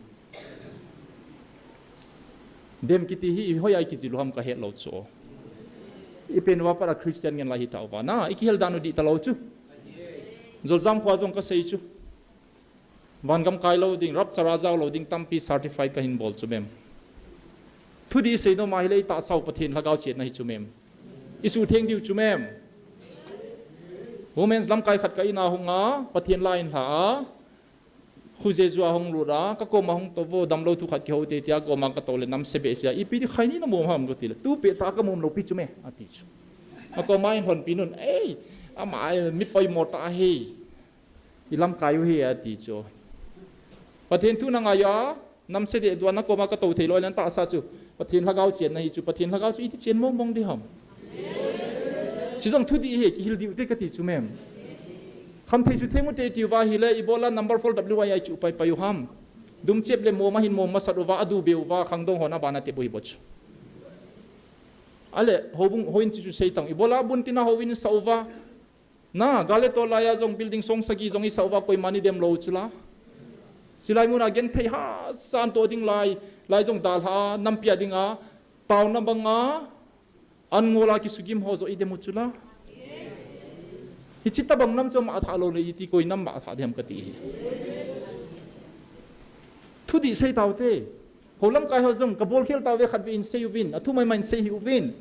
Dem kiti hi, hoiya ikijil u ham kahet lou chu. Ipen uva pat a Christian ngen lai hita uva. Na, ikihel dan u dih talou chu. Joljam khoa jong kasei chu. Van gam kai lou ding, rapture a jao lou ding, tampi certified kahin bol chu mem. Thudih sei nom ahile itahsa u Pathen Lhagao chenna hi chu mem. Isuhtheng diu chu mem. Women's lamkai khat ka in a hung a, Pathen la in lha a. Khu Jesu a hung lut a, ka koma hung tou vo, damlou thu khat kiho te tia, koma ka tou le namse behseh a, ipi ti khaini na mom ham kati le, tu pet tah a ka mom lou pi chu me, ati chu. Akoma in lhonpi nun, ei, ama, mi poimo tah ahi. I lamkai u hi ati chu. Pathen thu na ngai a, namse deh dua na koma ka tou thei lou le natahsa chu. Pathen Lhagao chenna hi chu, Pathen Lhagao chu iti chen mong mong ding ham. Chujong thudih hi, kihil diu te kati chu mem. Khamthei sutheng u te tiu va hile, ibola number four W I I chu pai pai u ham. Dumchep le mom ahin mom masat uva, adu be uva, khangdong hon abana te bu hi boch. Ale, houbung, hoin chu chu sei tang. Ibola bun tina hoin sa uva. Na, gal le tol laiya jong building song sagi jong isa uva koima ni dem lou chu la. Silai muna genthei hasan to ding lai, lai jong dalha, nampi a dinga, taona banga, an ngola kisugim ho jo i dem u chu la. Hichi tabang nam chu ama tha lou le iti koi nam ma tha dem kati hi. Thudih sei tau te. Ho lamkai ho jong ka bol khel tau ve khat ve in sei uvin, athu mai mai in sei hi uvin.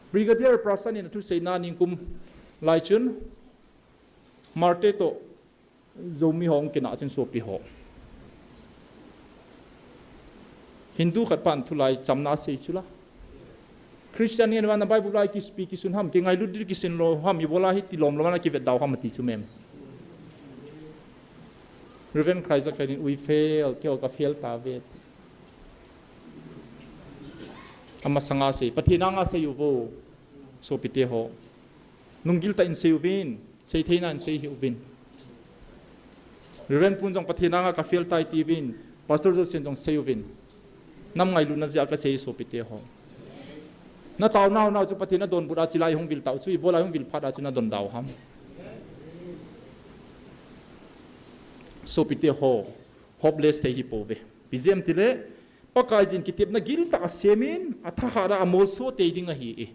Brigadier Prasan in athu seina ningkum lai chun, Marte to Zomi hong kina chun sopi ho. Hindu khat pan thu lai chamna sei chu la. Christian ngen vana Bible lai kispi kisun ham, kingailut ding kisun lou ham, ibola hi tilom lom ana kivet dau ham ati chu mem. Reverend Christ a kanin, "We fail, keiho ka fail ta ve." Amasanga sei, Pathen anga sei uvo, sopite ho. Nunggil tah in sei uvin, seitheina in sei hih uvin. Reverend Pun jong Pathen anga ka fail tai tiuvin, Pastor Josen jong sei uvin. Nam ngailutna jeh a kasei sopite ho. Na taonau nau chu Pathen a donbut a chilai hung vil tau chu, ibola hung vil phat a chu na don dau ham. Sopite ho, hopeless thei hi pouve. Ipi jeh ham tile, Pakaiyin kitepna giltah a semin, athahat a amolso tei ding ahi e.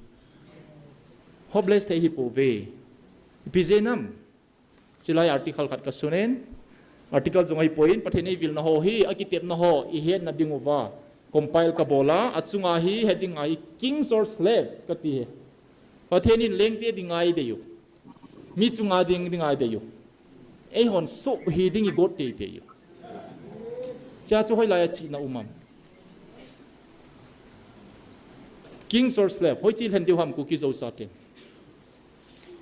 Hopeless thei hi pouve. Ipi jeh ham. Chilai article khat kasunin, article jong ahipoi, Pathen eivilna ho hi, akitepna ho, ihetna diuva compile kabol a, achunga hi, heading a hi kings or slave kati hi. Pathen in lengte dinga eidei u. Mi chunga ding dinga eidei u. Eihon soh hi ding igot teitei u. Chea chu hoilai a chihna um am. Kings or slave, hoiche lhen diu ham Kuki Zo sa ten.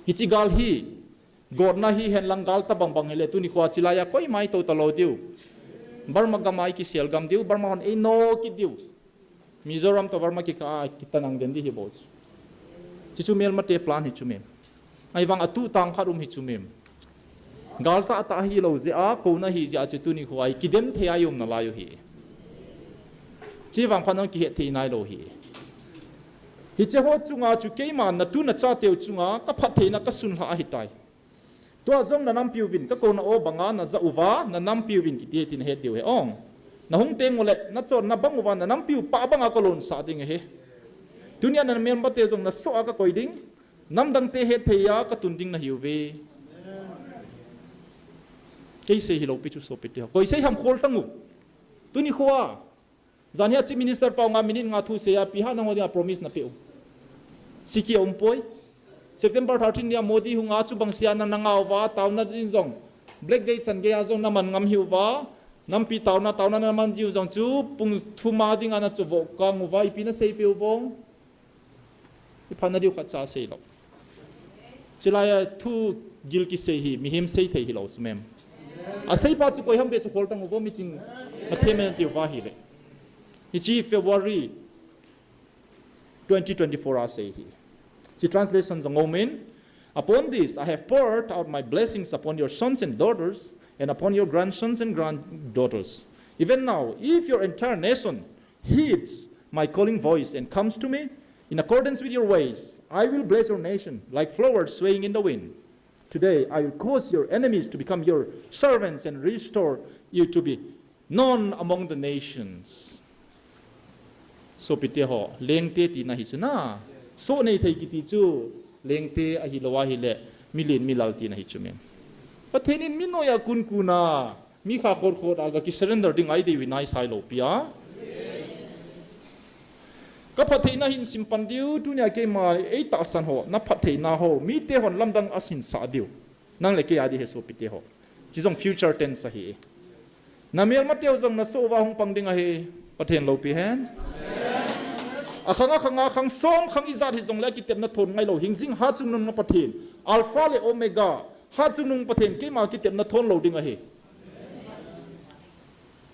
Hiche gal hi, gotna hihen lang gal tabang bang hile, tuni khoa chilai a koima eitou talou diu. Burma gam a ikisel gam diu, Burma hon eino kit diu. Mizoram to Burma kikah a kitanang den ding hi bou chu. Chuchu melmate plan hi chu mem. Ahivang a tuh tang khat um hi chu mem. Gal tah tah hilou jeh a, kouna hi jeh a chu tuni khoa hi kidem thei a ium nalai u hi. Chuvang phat nang kihet thei nailou hi. Hiche ho chunga chu keima natu nachateu chunga kaphattheina kasun lha ahitai. Tua jong nanampiuvin, kakouna o banga najah uva, nanampiuvin kiti hi tin het diu hi ong. Nahung teng ule, nachonna bang uva, nanampiu pa banga kalonsah ding ahi. Tunia namelmate jong nasoh a kakoi ding, namdangte hetthei a katun ding nahiuve. Kei sei hilou pi chu sopite ho. Koi sei ham khol tang u. Tuni khoa. Janhi a Chief Minister pao nga minute nga thu sei a, ipi ham nangho dinga promise napeh u. Siki aumpoi. September thirteen nia Modi hunga chubang sia nana ngah uva, taona din jong. Black Day chan geiya jong naman ngam hih uva. Nampi taona, taona naman jiu jong chu, pung thum a dinga nachuvoh kang uva, ipi naseipeh u vong. Iphatna diu khatcha seilou. Chilai a thu gil kisei hi, mihem seithei hilou chu mem. Aseipa chu koi ham be chu khol tang uvo, miching athem e natiu va hile. Hiche February twenty twenty-four a sei hi. Hiche translation jong aumin, "Upon this I have poured out my blessings upon your sons and daughters, and upon your grandsons and granddaughters. Even now, if your entire nation heeds my calling voice and comes to me, in accordance with your ways, I will bless your nation like flowers swaying in the wind. Today, I will cause your enemies to become your servants and restore you to be known among the nations." Sopite ho, lengte tina hi chu na. Soh nei thei kiti chu, lengte ahilou ahile, milen milal tina hi chu mem. Pathen in mi noiya kunkuna, mi kha khotkhot a ga kisurrender ding ahi dei uvin ahi sai lou pi a. Ka phattheina hin simpan diu, tunia keima eitahsan ho, na phattheina ho, mite hon lamdang ahin sah diu. Nang le kei a ding ahi sopite ho. Chi jong future tense ahi. Na melmateu jong na soh uva hung pang ding ahi, Pathen loupi hen. Akhang akhang a khang som khang ijat hijongle akitepna thon ngailou, hingjing hatchungnung na Pathen, Alpha le Omega, hatchungnung Pathen, keima kitepna thon lou ding ahi.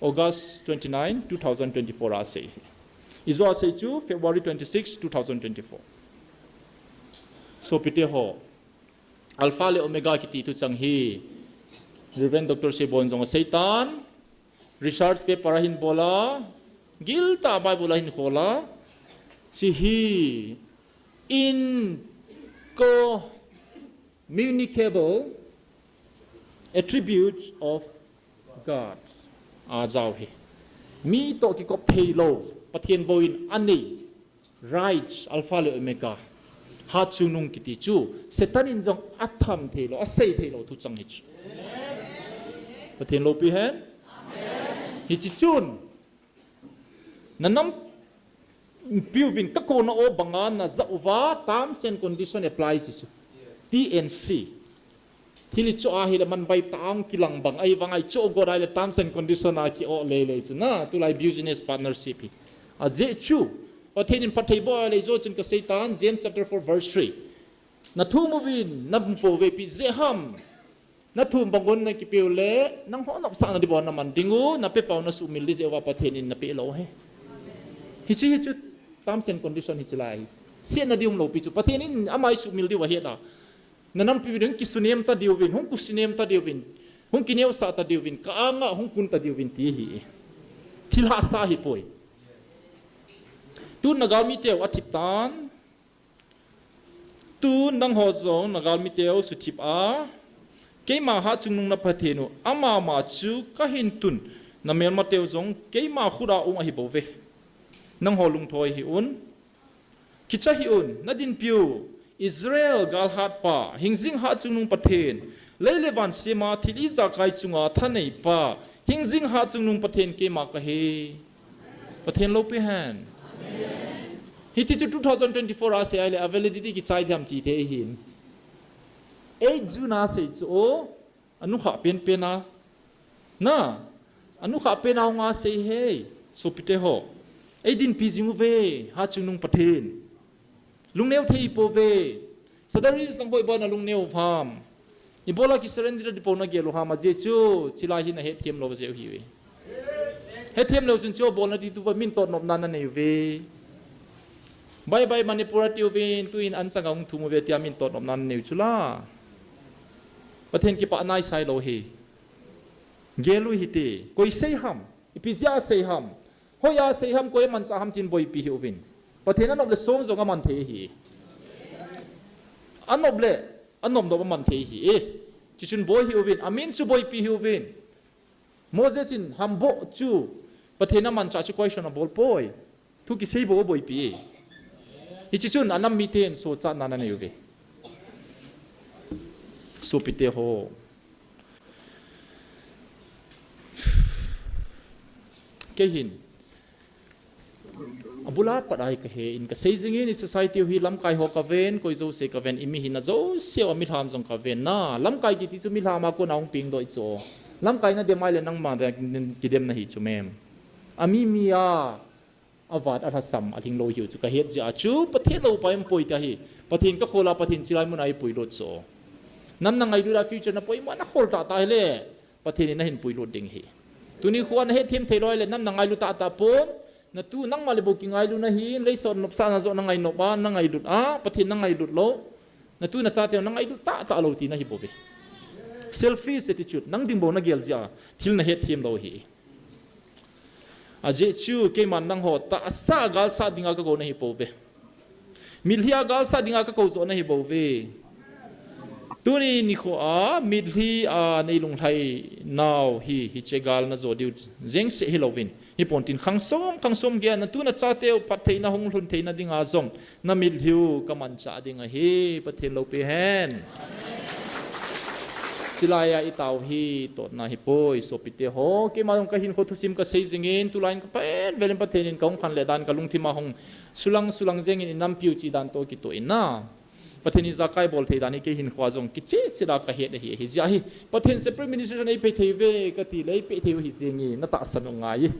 August twenty-nine, two thousand twenty-four a asei. Ijou asei chu February twenty-six, two thousand twenty-four. Sopite ho, Alpha le Omega kiti thuchang hi Reverend Doctor Seibon jong aseitan, research paper ahin bol a, giltah Bible ahin khol a, chi hi incommunicable attributes of God. Ajao hi. Mi toh kikop theilou, Pathen bou in anei. Right, Alpha le Omega. Hatchungnung kiti chu, Satan in jong atham theilou, asei theilou thuchang hi chu. Pathen loupi hen. Hichi chun, na nampiuvin ka kona o banga na ja uva, terms and condition apply si chu. T and C. Thil ichoh ahile man baitah a hung kilang bang, ahivang a ichoh got ahile terms and condition a ki-oh lele chu na, tulai business partnership hi. Ajeh chu, Pathen in phatthei boh ahile ijou chun kaseitan, James chapter four verse three. Na thum uvin, na hum pouve, ipi jeh ham. Na thum bang un na kipeu le, nangho nopsahna ding bou na man ding u, na pepau na sumil ding jeh uva Pathen in na pelou ahi. Hichi hi chu, terms and condition hichi lai hi. Setna ding umlou pi chu, Pathen in ama isumil diu ahet a. Na nampiu ding kisunem ta diuvin, hung kisunem ta diuvin, hung kineosah ta diuvin, ka anga hung kun ta diuvin ti ahi. Thil hahsa ahipoi. Tun na galmiteu athip tan. Tun nangho jong na galmiteu suthip a. Keima hatchungnung na Pathen u, ama ma chu kahin tun, na melmateu jong keima khut a um ahi bouve. Nangho lungthoi hih un. Kicha hih un, na dinpiu, Israel galhatpa, hingjing hatchungnung Pathen, lei le van sema thil ijakai chunga thaneipa, hingjing hatchungnung Pathen keima kahi. Pathen loupi hen. Hichi chu two thousand twenty-four a sei ahile, a validity kichai diam ti thei ahin. Eight June a sei chu o, Anukha penpen a. Na, anukha pen a hung a sei hei, sopite ho. Ei dinpi jing uve, hatchungnung Pathen. Lungneo thei pouve. Sadaris lang boi ba na lungneo u ham. Ibola kisurrender ding pou na gel u ham, ajeh chu, chilai hi na hethem lou jeh u hiuve. Hethem lou chun chu bolna ding tuva min totnopna na nei uve. Bye bye Manipur ati uvin, tuin anchang a hung thum uve tia min totnopna na nei u chu la. Pathen kipah nai sai lou hi. Gel u hite, koi sei ham, ipi jeh a sei ham, hoiya sei ham, koi amanchah ham tin boipi hih uvin. Pathen anop le song jong aman thei ahi. Anop le, anop nop aman thei ahi. Eh, chuchun boi hih uvin, amin chu boipi hih uvin. Moses in hamboh chu, Pathen amanchah chu question abol poi. Thu kisei bou aboipi e. Hichi chun anam miten sochatna na nei uve. Sopite ho. Kei hin. Abula pat ahi kahe in kasei jingin i society u hi lamkai ho kaven, koi jouse kaven, i mihin a jouse u a milham jong kaven na. Lamkai kiti chu milham a kona hung pengdoh chu. Lamkai na dem ahile nangma kidem nahi chu mem. Ami mi a. Avat alhasam alhinglou hiu chu kahet jeh a chu Pathen loupa um poi tia hi. Pathen kakhol a Pathen chilai mun a eipuilut chu. Nam na ngailut a future na poimo a na khol tahtah hile Pathen in nahin puilut ding ahi. Tuni kho a na hetthem theilou hile nam na ngailut tahtah pon. Natu nangma le bou kingailutna hi, leiset nopsahna joh na ngainop a, na ngailut a, Pathen na ngailut lou. Natu nachateu na ngailut tahtah lou tina ahi bouve. Selfish attitude, nang ding bou na gel jeh a, thil na hetthem lou ahi. Ajeh chu keiman nangho tahsa galsat dinga kakou nahi pouve. Mitlhi a galsat dinga kakou joh nahi bouve. Tuni nikho a mitlhi a nei lunglhai nau hi, hiche gal na jo diu jeng seh hi louvin. Hi pontin khang som, khang som gei a na tu na chateu phattheina hung lhun theina dinga jong na mitlhi u ka manchah ding ahi, Pathen loupi hen. Chulai a i tao hi totna hi poi, sopite ho. Keima jong ka hinkho thusim ka sei jingin, tulai in ka phat velin Pathen in ka hung khen le dan ka lungthim a hung sulang, sulang jengin i nampiu chi dan toh kitoh in na. Pathen in jakai bol thei dan hi kei hinkho a jong kicheh seh a ka het ahi, hijeh hin. Pathen separate ministration ei pe thei uve ka ti le ei pe thei u hi jeng e, na tahsan u ngai e.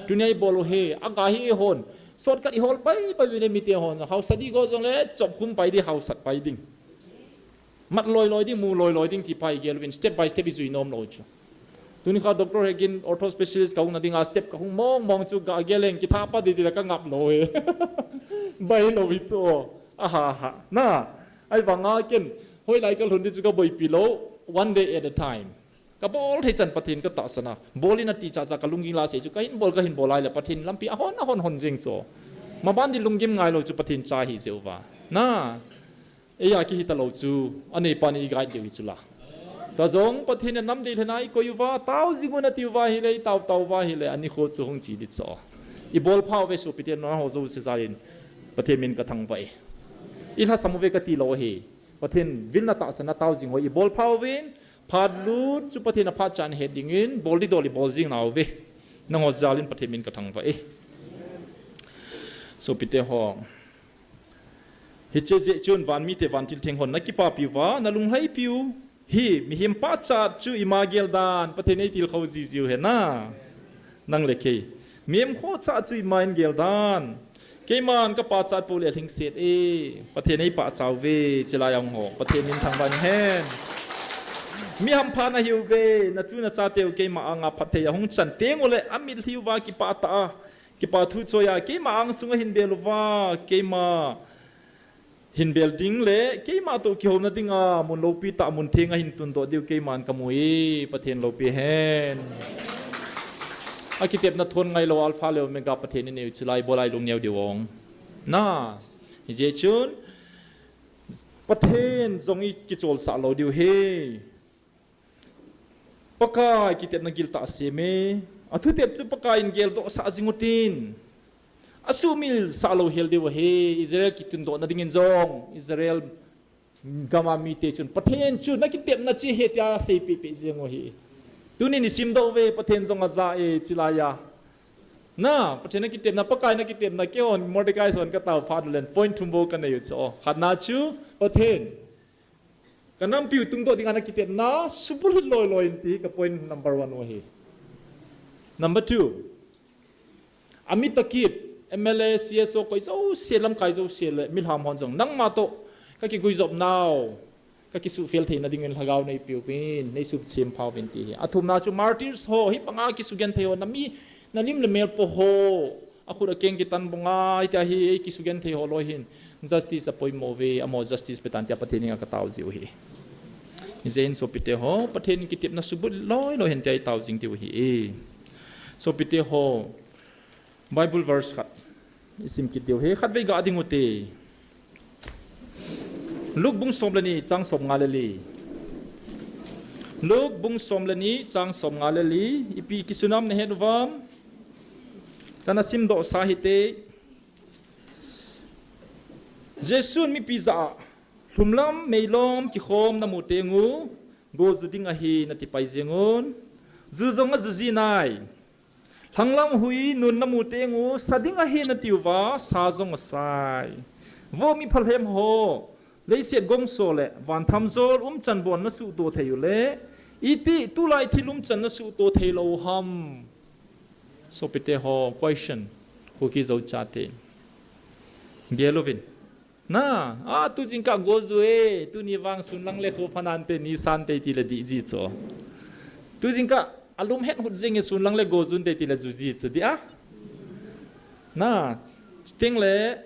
Tunia i bol u hi, a ga hi i hon. Shortcut i hol pai pai u ne mite hon. Hausa di go jong le, chop khum pai di, hausat pai ding. Mat loi loi ding, mu loi loi ding ti pai gel uvin, step by step i jui nom lou chu. Tuni kha Doctor Hegin ortho specialist ka hung na dinga step ka hung mong mong chu ga gel leng kitha pa di di la ka ngap lou e. Bai lou hi chu. Aha ha. Na. Ahivanga ken. Hoilai ka lhun di chu ka boipi lou. One day at a time. Ka bol thei chan Pathen ka tahsan a. Bol in a ti cha cha ka lungging la sei chu ka hin bol ka hin bol lai le Pathen lampi a hon a hon hon jeng chu. Maban di lunggim ngai lou chu Pathen cha hi jeh uva. Na. Eia kihi talou chu, aneipan i guide diu hi chu la. Tua jong Pathen in nam dei lhena i koi uva, tao jing un ati uva hile, i tao tao uva hile, ani kho chu hung chi di chu. I bol pha uve sopite nangho jouse jal in, Pathen min ka thangvah e. I lhasam uve ka ti lou ahi. Pathen vilna tahsan a tao jing ho i bol pha uvin, phat lut chu Pathen a phat chan het dingin, bol di dol i bol jing nauve. Nangho jal in Pathen min ka thangvah e. Sopite ho. Hiche jeh chun van mite vantil theng hon na kipapi uva, na lunglhaipi u. Hi, mihem pachat chu ima gel dan, Pathen ei tilkhou jiu hi na. Nang le kei. Mihem khohsah chu ima in gel dan. Keiman ka pachat pou le lhingset e. Pathen ei pachat uve, chulai a hung ho. Pathen min thangvah in hen. Mi hampha na hi uve, na tu na chateu keima anga phatthei a hung chan teng ule a mitlhi uva kipah tah a. Kipa thu choi a, keima angsunga hin bel uva, keima hin bel ding le, keima toh kihouna dinga, mun loupi tah mun thenga hin tundoh diu keiman ka mu e, Pathen loupi hen. A kitepna thon ngai lou Alpha le Omega Pathen i neiu chulai bol a i lungneo diu ong. Na, hijeh chun, Pathen jong i kicholsah lou diu hi. Pakai kitepna giltah sem e. A thutep chu Pakai in geldoh sah jing utin. A sumil sah lou hel diu ahi. Israel kitundohna dingin jong. Israel gam a mite chun. Pathen chu na kitepna chu hi tia seipeh peh jeng u ahi. Tunin i simdoh uve Pathen jong aja e chulai a. Na, Pathen na kitepna, Pakai na kitepna, keihon Mordecai son ka tao phat ulen. Point thum bou ka nei u chu. Khatna chu, Pathen. Ka nampiu tungdoh dinga na kitepna, subulhit loi loi in ti ka point number one u ahi. Number two, a mi toh kit, M L A, C S O, koi jouse, lamkai jouse le, milham hon jong, nangma toh, ka kiguijop nau, ka kisuhfel theina dingin lhagao nei peuvin, nei suhsem phauvin ti hi. A thumna chu martyrs ho, hi banga kisugenthei ho, na mi, na lim le mel po ho, a khut a keng kitan banga, hitia hi, ei kisugenthei ho loi hin. Justice a poimo uve, amaho justice petan tia Pathen henga ka tao jiu ahi. Hijeh in sopite ho, Pathen kitepna subulhit loi loi hen tia i tao jing diu ahi e. Sopite ho, Bible verse khat. I sim kit diu ahi, khatvei ga ding ute. Luke bung som le ni, chang som nga le li. Luke bung som le ni, chang som nga le li. Ipi kisun ham na het uvam. Kana simdoh sa hite. Jesun mipi jah a, lhumlam meilom kikhom na mu teng u, go ju ding ahi na ti pai jeng un. Ju jong a ju ji nai. Lhanglam hui nun na mu teng u, sa ding ahi na ti uva, sa jong a sai. Vo mi phalhem ho, leiset gongso le, van tham jol umchan bon na suhto thei u le, iti tulai thil umchan na suhto thei lou ham. Sopite ho, question. Kuki Zo chate. Gel uvin. Na, a, tu jingkah go ju e, tuni vang sun lang le kho phanan te, ni san te ti le di ji chu. Tu jingkah, a lum het hut jing e sun lang le go jun te ti le ju ji chu di a. Na, ting le,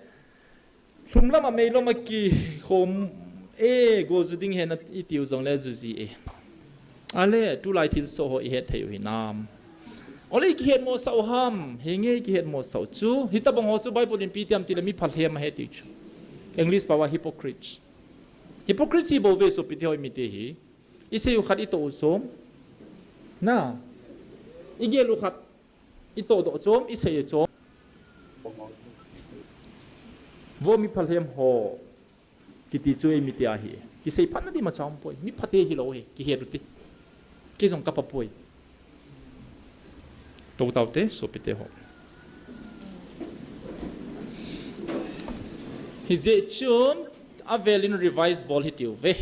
lhumlam a meilom a kikhom e, go ju ding hen a i tiu jong le ju ji e. Ale, tulai thilsoh ho i het thei u hinam. Ole i kihet mosah u ham, henge i kihet mosah u chu. Hitabang ho chu Bible in ipi ti ham ti le mi phalhem ahi ti chu. English pao a hypocrites. Hypocrisy bou ve sopite ho, imite hi. Isei u khat itoh u chom. Na. Igel u khat itoh doh chom, isei u chom. Vo mi phalhem ho kiti chu eimite ahi. Kisei phatna di ma chom poi. Mi phate hilou hi. Kihet u ti. Kei jong ka pha poi. Tou tau te, sopite ho. Hijeh chun, avel in revise bol hiti uve.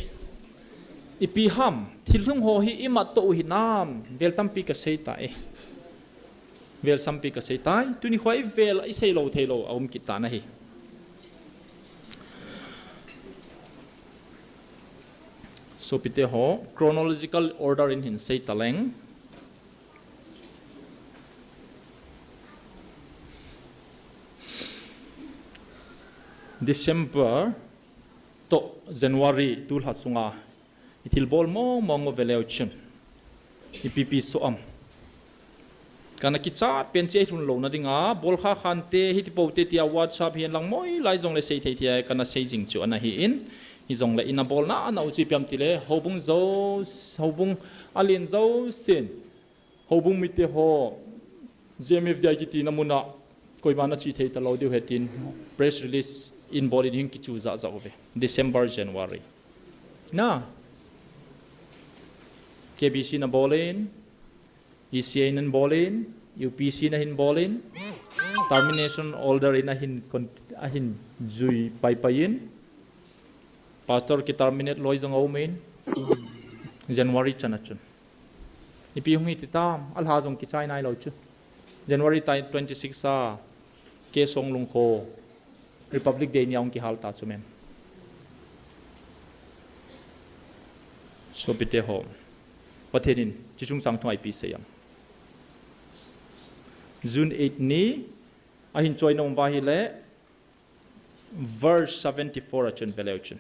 Ipi ham, thil lhung ho hi imat to u hinam, vel tampi kasei tai. Vel tampi kasei tai, tuni khoa ivel isei lou thei lou, aum kit tan ahi. Sopite ho, chronological order in hin sei taleng. December to January tulha sunga, ithil bol mong mong u veleu chun. Ipi pi so am. Kana kichat pen che lhun louna dinga, bol kha khan te, hiti pou te tia WhatsApp hihen lang moi lai jongle sei thei thei a, kana sei jing chu ana hi in, hi jongle ina bolna ana u chu ipi ham tile, houbung jou, houbung alen jousen, houbung mite ho, G M F D I kiti na muna, koima na chi thei ta lou diu he tin, press release in bol in hin kichu ja ja uve, December, January. Na, K B C na bol in, E C A na bol in, U P C na hin bol in, termination order in ahin con-, ahin jui pai pai in, pastor ki terminate loi jong aum in, January chan a chun. Ipi hung hi ti tam, alha jong kichai nai lou chu. January tai twenty six a, K Songlung kho, Republic Day ni a hung kihal ta chu mem. Sopite ho. Pathen in, chi chung chang thu a ipi sei am. June eight ni, ahin choi nom uva ahile, verse seventy four a chun veleu chun.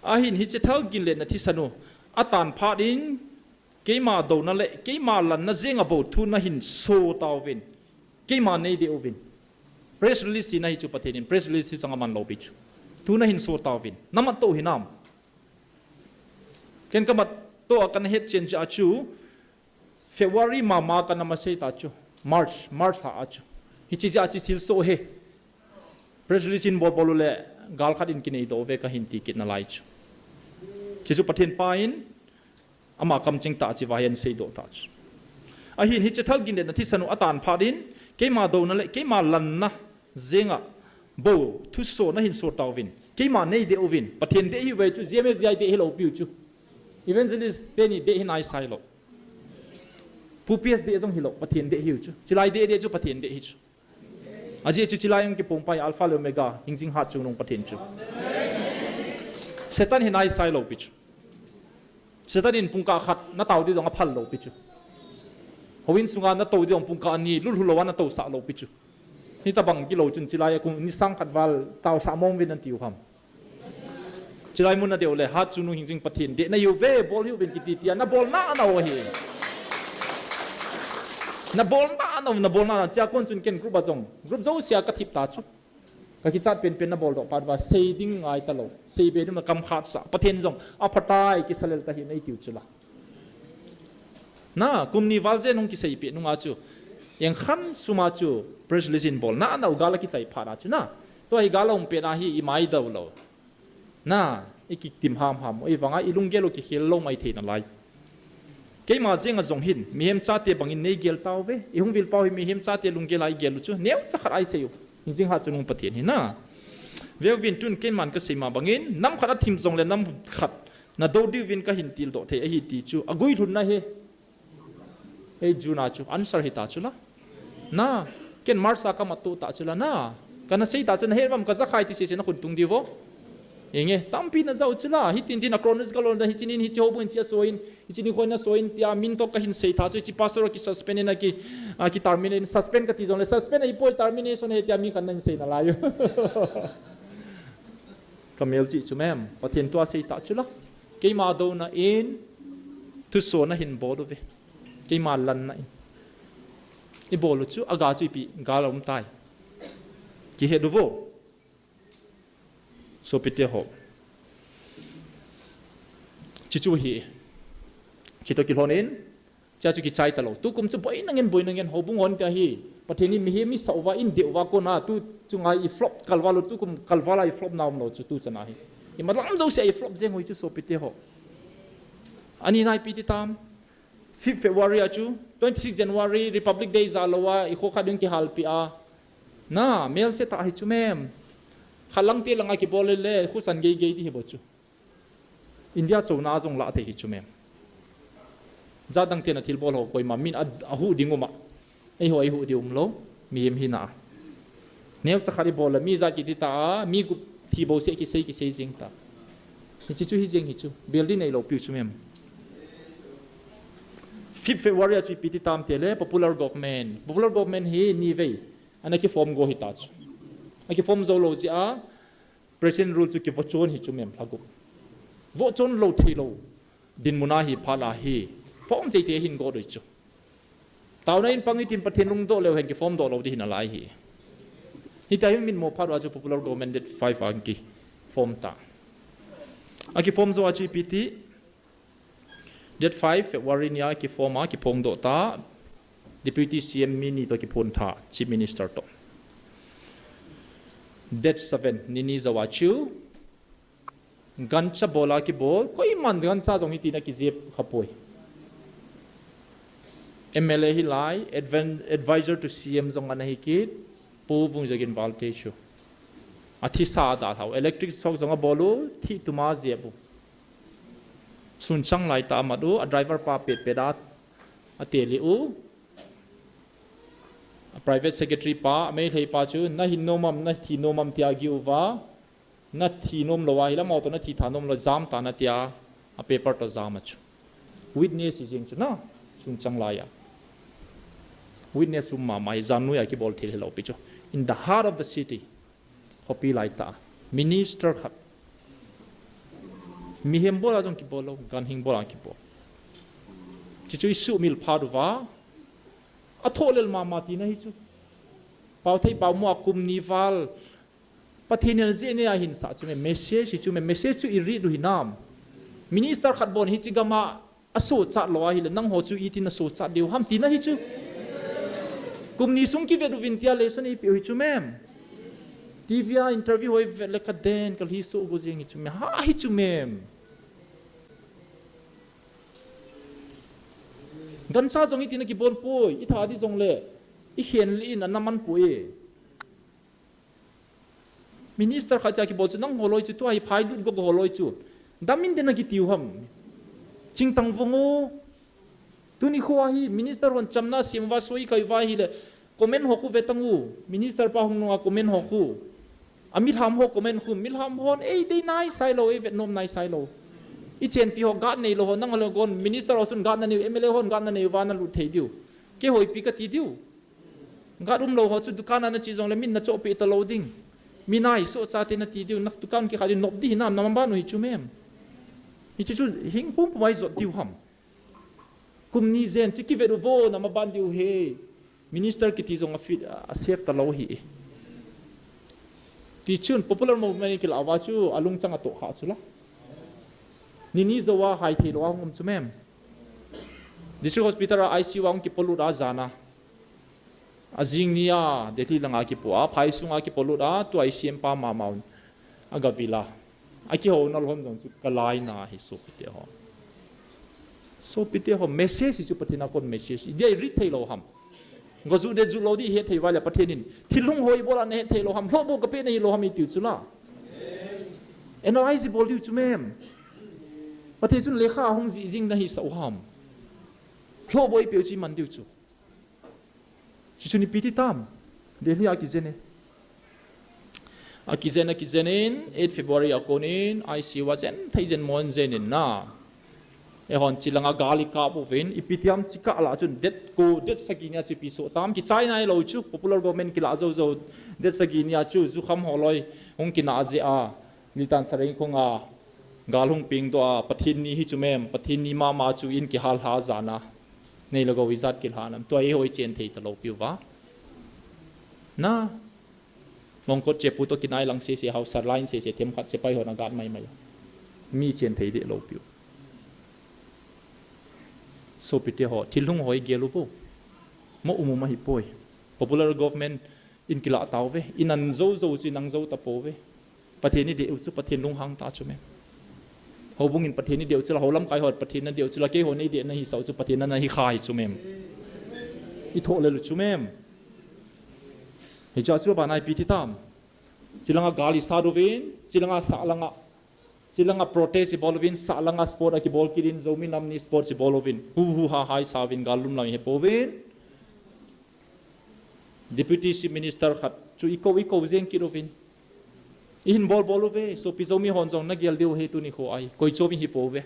Ahin hiche thal gin le na thisan u, atan phat in, keima douna le, keima lanna jenga bou thu na hin so tauvin. Keima nei de uvin. Press release ti na hi chu Pathen in, press release ti chang aman lou pi chu. Thu na hin so tauvin. Na mat to u hinam. Ken ka mat to a kana het chen cha chu, February mama kana ma sei ta chu. March, March lha a chu. Hiche jeh a chi thil so he. Press release in bol bol u le, gal khat in kinei doh ve ka hin ti kit na lai chu. Chi chu Pathen pa in, ama kamcheng tah chi va hin sei doh ta chu. Ahin hiche thal gin le na thisan u atan phat in, keima douna le, keima lanna jenga bou thu so na hin so tauvin. Keima nei de uvin, Pathen de hi uve chu, G M F D I de hi lou piu chu. Evangelist teni de hi nai sai lou. Pu P S de jong hi lou, Pathen de hi u chu. Chilai de de chu, Pathen de hi chu. Ajeh chu chilai jong kipung pai Alpha le Omega, hingjing hat chungnung Pathen chu. Satan hi nai sai lou pi chu. Satan in pungkah khat na tao di jong aphal lou pi chu. Houin sunga na tou di jong pungkah ni lulhu lou a na tou sah lou pi chu. Hitabang kilou chun chilai a kum ni sang khat val tao sah mong vin an tiu ham. Chilai mun na deu le, hat chungnung hingjing Pathen de na hiu ve, bol hiu vin kiti tia, na bol na na u hi. Na bol na na, na bol na na, chia kon chun ken group a jong. Group jouse a ka thip ta chu. Ka kichat pen pen na bol doh pat uva, sei ding ngai ta lou. Sei be ding na kam khat sa. Pathen jong, aphatai kisa lel ta hi nei tiu chu la. Na, kum ni val jen hung kisei peh nunga chu. Jeng khan suma chu, press release in bol. Na, na u gal a kichai phat a chu na. Tua hi gal a um pet a hi i mai dau lou. Na, i kitim ham ham. Oi vanga i lunggel u kikhel lou mai thei na lai. Keima jenga jong hin, mihem chate bangin nei gel tauve. I hung vil pau hi mihem chate lunggel a i gel u chu. Neu cha khat ai sei u. Hingjing hat chungnung Pathen hi na. Veu vin tun keiman ka sei ma bangin, nam khat a thim jong le nam khat. Na do diuvin ka hin til doh thei ahi ti chu, a guilhunna hi. Ei, June a chu, answer hi ta chu la. Na, ken March a ka mat tu ta chu la na. Ka na sei ta chu na he vam ka za khai ti se se na khun tung diu vo. Enge, tampi na zau chu la. Hi tin tin a chronological order hi chinin hi chi ho buin chi a so in, hi chinin khoi na so in tia min to ka hin sei ta chu chi pastor ki suspend in a ki, a ki terminate in suspend ka ti jong le suspend a hi poi termination he tia mi khan na hin sei na lai u. Ka mel chi chu mem, Pathen tua sei ta chu la. Keima dona in, thuso na hin bol uve. Keima lanna in. I bol u chu, a ga chu ipi, ga la um tai. Ki he du vo. Sopite ho. Chuchu hi. Chutoh kilhonin, chuchu kichai talou. Tukum chu boina ngen, boina ngen, houbung hon tia hi. Pathen in mihem mi sauva, in deuva kona, tu chunga i flop kalval u, tukum kalval a i flop na umlou chu tu chana hi. Imalam jousea i flop jeng u hi chu sopite ho. Ani nai ipi ti tam. Fifth February a chu, twenty-six January, Republic Day jalou a, i kho khat ding kihalpi a. Na, melse tah hi chu mem. Khalang te langa kibol le, khusan gei gei di hi bou chu. India chona jong la thei hi chu mem. Jat dang tena thilbol ho koima min a, ahu ding uma. Eiho eihu di umlou. Mihem hina. Neocha khat i bol le mi jat kiti ta a, mi gup thi bouseh kisei kisei jing ta. Hichu chu hi jeng hi chu. Bel di neilou piu chu mem. Fifth February a chu ipi ti tam tile popular government. Popular government hi ni vei. Ana kiform go hi ta chu. Akiform jou lou jeh a, President rule chu kivochon hi chu mem lhagup. Vochon lou theilou. Dinmun a hi phat la hi. Form teitei hin go doi chu. Taona in pang itin Pathen lungdoh leu hen kiform doh lou di hin alai hi. Hitia hi min mo phat a chu popular government date five a kiform ta. Akiform jou a chu ipi ti. Date five February nia kiform a kiphongdoh ta. Deputy C M mi ni toh kiphon tha, Chief Minister toh. Date seven, nini jou a chu. Gancha bol a kibol, koiman gancha jong hitin akijep khapoi. M L A hilai, advan-, advisor to C M jong ana hi kit, Pu Vungzagin Valte chu. Athisa adalhau, electric shock jong abol u, thih tuma jep u. Sunchang lai tah a amat u, a driver pa petpet a, ateli u. A private secretary pa, a Meitei pa chu, na hin nom am, na thi nom am tia agel uva, na thi nom lou ahile, amaho toh na thi tha nom lou, jam tan atia, a paper toh jam a chu. Witness hi jeng chu na, Sunchang lai a. Witness um mama hi, jan noiya kibol thil hilou pi chu. In the heart of the city. Khopi lai tah a. Minister khat. Mihem bol a jong kibol lou, ganhing bol a kibol. Chuchu i sumil phat uva. Athoh lel mama tina hi chu. Paothei Paomo a kum ni val. Pathen in ajeh nei a hinsah chu mem, message hi chu mem, message chu i read u hinam. Minister khat bon hiche gam a asochat lou ahile, nangho chu itin nasochat diu ham tina hi chu. Kum ni sung kivet uvin tia lesson eipeh u hi chu mem. T V a interview ho ivet le kaden, kalhi soh go jeng hi chu mem. Ha hi chu mem. Gancha jong itin akibol poi, i tha di jongle, i khen le in ana man poi. Minister khat cha kibol chu nangho loi chu, tua hi phai lut go ho loi chu. Damin den akitiu ham. Chingtang vong o. Tuni kho a hi minister hon chamna sem uva soi kai uva ahile, comment ho khu ve tang u. Minister pa hung nunga comment ho khu. A milham ho comment khu, milham hon, ei dei nai sai lou, ei vet nom nai sai lou. I chenpi ho guard neilou ho, nangho loi gon, minister ho chun guard nanei u, M L A hon guard nanei uva nalut thei diu. Keiho ipi kati diu. Guard umlou ho chu dukan a nache jongle min nachohpeh talou ding. Mi nai sohcha te nati diu, na dukan kikha diu, nop di hinam, namaban u hi chu mem. Hiche chu hing pumpum a i jot diu ham. Kum ni jen, hiche kivet u vo, namaban diu he. Minister kiti jong a fit, a safe talou hi. Tichun, popular movement kilah uva chu, alungchang atoh kha chu la. Nini jou a hai theilou a hung um chu mem. District Hospital a I C U a hung kipolut a jan a. Ajing ni a, Delhi langa kipoh a, phai sunga kipolut a, tua I C M pa mama un. Agavil a. Akihou nal hon jong chu kalaina hi sopite ho. Sopite ho, message hi chu Pathen a kon message. Idia i read theilou ham. Go ju de ju lou di het thei uva le Pathen in. Thil hung hoi bol a nahet theilou ham. Lhohbou kapeh nahi lou ham itiu chu la. Analyze bol diu chu mem. Pathen chun lekha hung jih jing nahi sah u ham. Lhohbou ipeu chu iman diu chu. Chuchun ipi ti tam. Delhi a kijen e. Akijen, akijen in, eight February a konin, I C U a jen, thei jen mon jen in na. Eihon chilanga gal ikap uvin, ipi ti ham chikah lah chun, date ko, date sagi nia chu ipi soh tam, kichai nailou chu, popular government kilah jou jou, date sagi nia chu, jukham ho loi, hung kinah jeh a, Litan Sareng khong a, gal hung pengdoh a, Pathen ni hi chu mem, Pathen ni mama chu in kihal lha jan a, nei le gou ijat kilha nam, tua eiho ichen thei talou piu va. Na, Mongkot chepu toh kinai lang sese, haosar line sese, themkhat sepai hon agat mai mai. Mi chen thei deh lou piu. Sopite ho, thil hung ho igel uvo. Mo umum ahipoi. Popular government in kilah tauve. Inang jou jou chu inang jou tapouve. Pathen idei u chu Pathen lunghang tah chu mem. Houbung in Pathen idei u chu la, hou lamkai ho Pathen nadei u chu la, keiho neidei nahisah u chu Pathen nana hikhai chu mem. Ithoh lel u chu mem. Hicha chu bana ipi ti tam. Chilanga gal isat uvin, chilanga sahlanga. Chilanga protest ibol uvin, sahlanga sport akibol kit in, Zomi Nam Ni sport ibol uvin. Hu hu ha ha isah uvin, gal lum lam ihepouvin. Deputy Chief Minister khat chu ikou, ikou jeng kit uvin. Ihin bol bol uve, sopi Zomi hon jong nagel diu ahi tuni kho ahi. Koi chom ihipouve.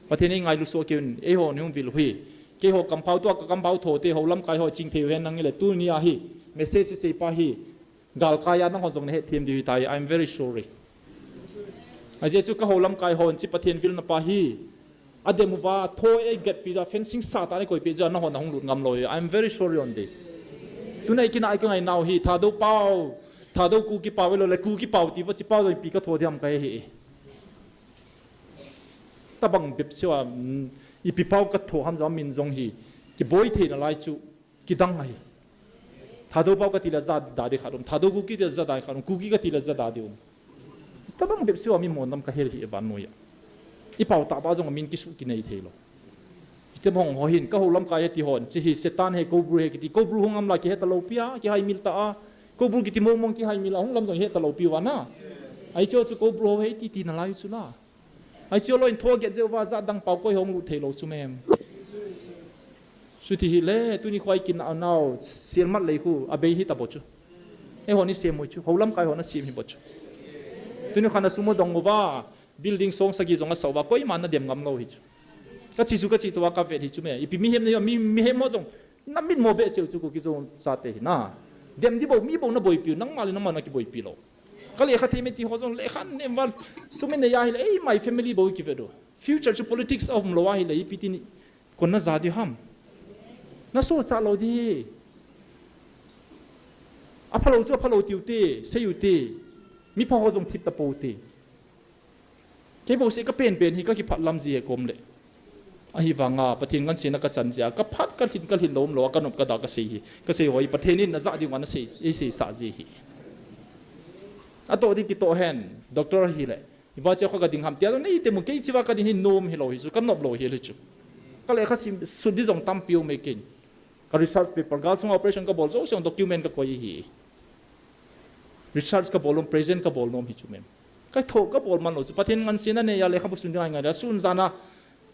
Pathen in eingailu soh kei un, eihon ihung vil u hi. Keiho kampau tua kakampau tho te, hou lamkai ho chingthei u hen nang ile tuni ahi. Message isei pa hi. Galkai a nangho jong nahet them diu hitai, I'm very sorry. Ajeh chu kahou lamkai hon chi Pathen vilna pa hi. Adem uva, tho eigetpi uva, fencing sah tah a eikoipeh jeh a nangho nahung lut ngam lou hi. I'm very sorry on this. Tuna ikina a ikangai nau hi, Thadou pau, Thadou Kuki pau, ahilou le Kuki pau ti uva, chi pau jong ipi katho diam kahe hi. Tabang bep seh a, mm, ipi pau katho ham jong min jong hi. Kiboi thei nalai chu. Kidang ahi. Thadou pau kati le jada di khat um. Thadou Kuki ti le jada khat um. Kuki kati le jada di um. Tabang bep seh a mi mon lam kahel hi vannoi a. Ipau tah pa jong min kisuh kinei thei lou. Hitabang ho hin, kahou lamkai hiti hon. Chi hi Satan he, Koubru he kiti. Koubru hung am la kihe talou pi a, kihaimil ta a. Koubru kiti mong mong kihaimil a, hung lam jong he talou pi uva na. Ahi chu chu Koubru ho he titi nalai chu la. Ahi chu lou in tho get jeh uva jat dang pau koi hung lut thei lou chu mem. Chuti hile, tuni kho a ikinah nau, selmat lei khu, abei hita bou chu. Eihon isem u chu, hou lamkai hon asem hi bou chu. Tuni kho a sum adong uva, building song sagi jong asah uva, koiman nadem ngam lou hi chu. Kachi chu kachi tua kavet hi chu me, ipi mihem nei, mi, mihem ho jong, namit mo behseh u chu Kuki Zo chate hi na. Dem di bou, mi bou naboipi u, nangma le nangma nakiboipi lou. Ka lekha thei me ti ho jong lekha nem val, sum inei ahile, ei, my family bou kivet u. Future chu politics a um lou ahile, ipi ti ni, kon naja diu ham. Nasohcha lou di. Aphalou chu aphalou tiu te, sei u te. Mipha ho jong thip tapou te. Kei bou seh kapen pen hi kakiphat lam ji e kom le. Ahivanga, Pathen ngansena kachan jeh a, kaphat kalhin, kalhin lou um lou a, kanop kada kasei hi. Kasei ho hi, Pathen in najah diu nga nasei, eisei sah ji hi. Atoh di kitoh hen, doctor hile. Iva che kho kading ham tia, nei te mu kei chiva kading hi nom hilou hi chu, kanop lou hi le chu. Ka lekha sim, sut di jong tampi um e ken. Ka research paper, gal sunga operation kabol jouse jong document kakoi hi. Research kabol um, present kabol nom hi chu mem. Katho kabol man lou chu, Pathen ngansena nei a lekhabu sun ding ngai ngai le, sun jan a,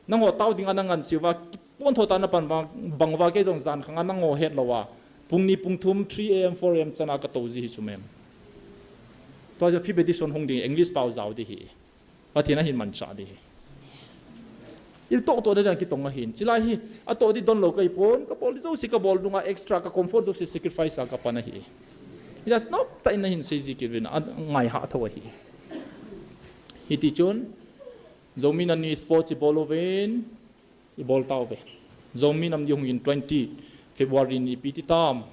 nangho tao ding a nangansei uva, pontho tah a napan bang, bang uva kei jong jan khang a nangho het lou a. Pung ni pung thum, three A M, four A M chan a katou ji hi chu mem. Tua jeh a fifth edition hung ding, English pao jao di hi. Pathen ahin manchah di hi. Itoh toh na ding kitong ahin. Chilai hi, atoh di don lou kahi pon, kabol di jouse kabol nunga extra ka comfort jouse sacrifice a kapan ahi. Ila nop tah in nahin sei ji kit uvin, a ngai hah tho ahi. Hiti chun, Zomi Nam Ni sports ibol uvin, ibol tauve. Zomi Nam Ni hung in twenty February ni ipi ti tam.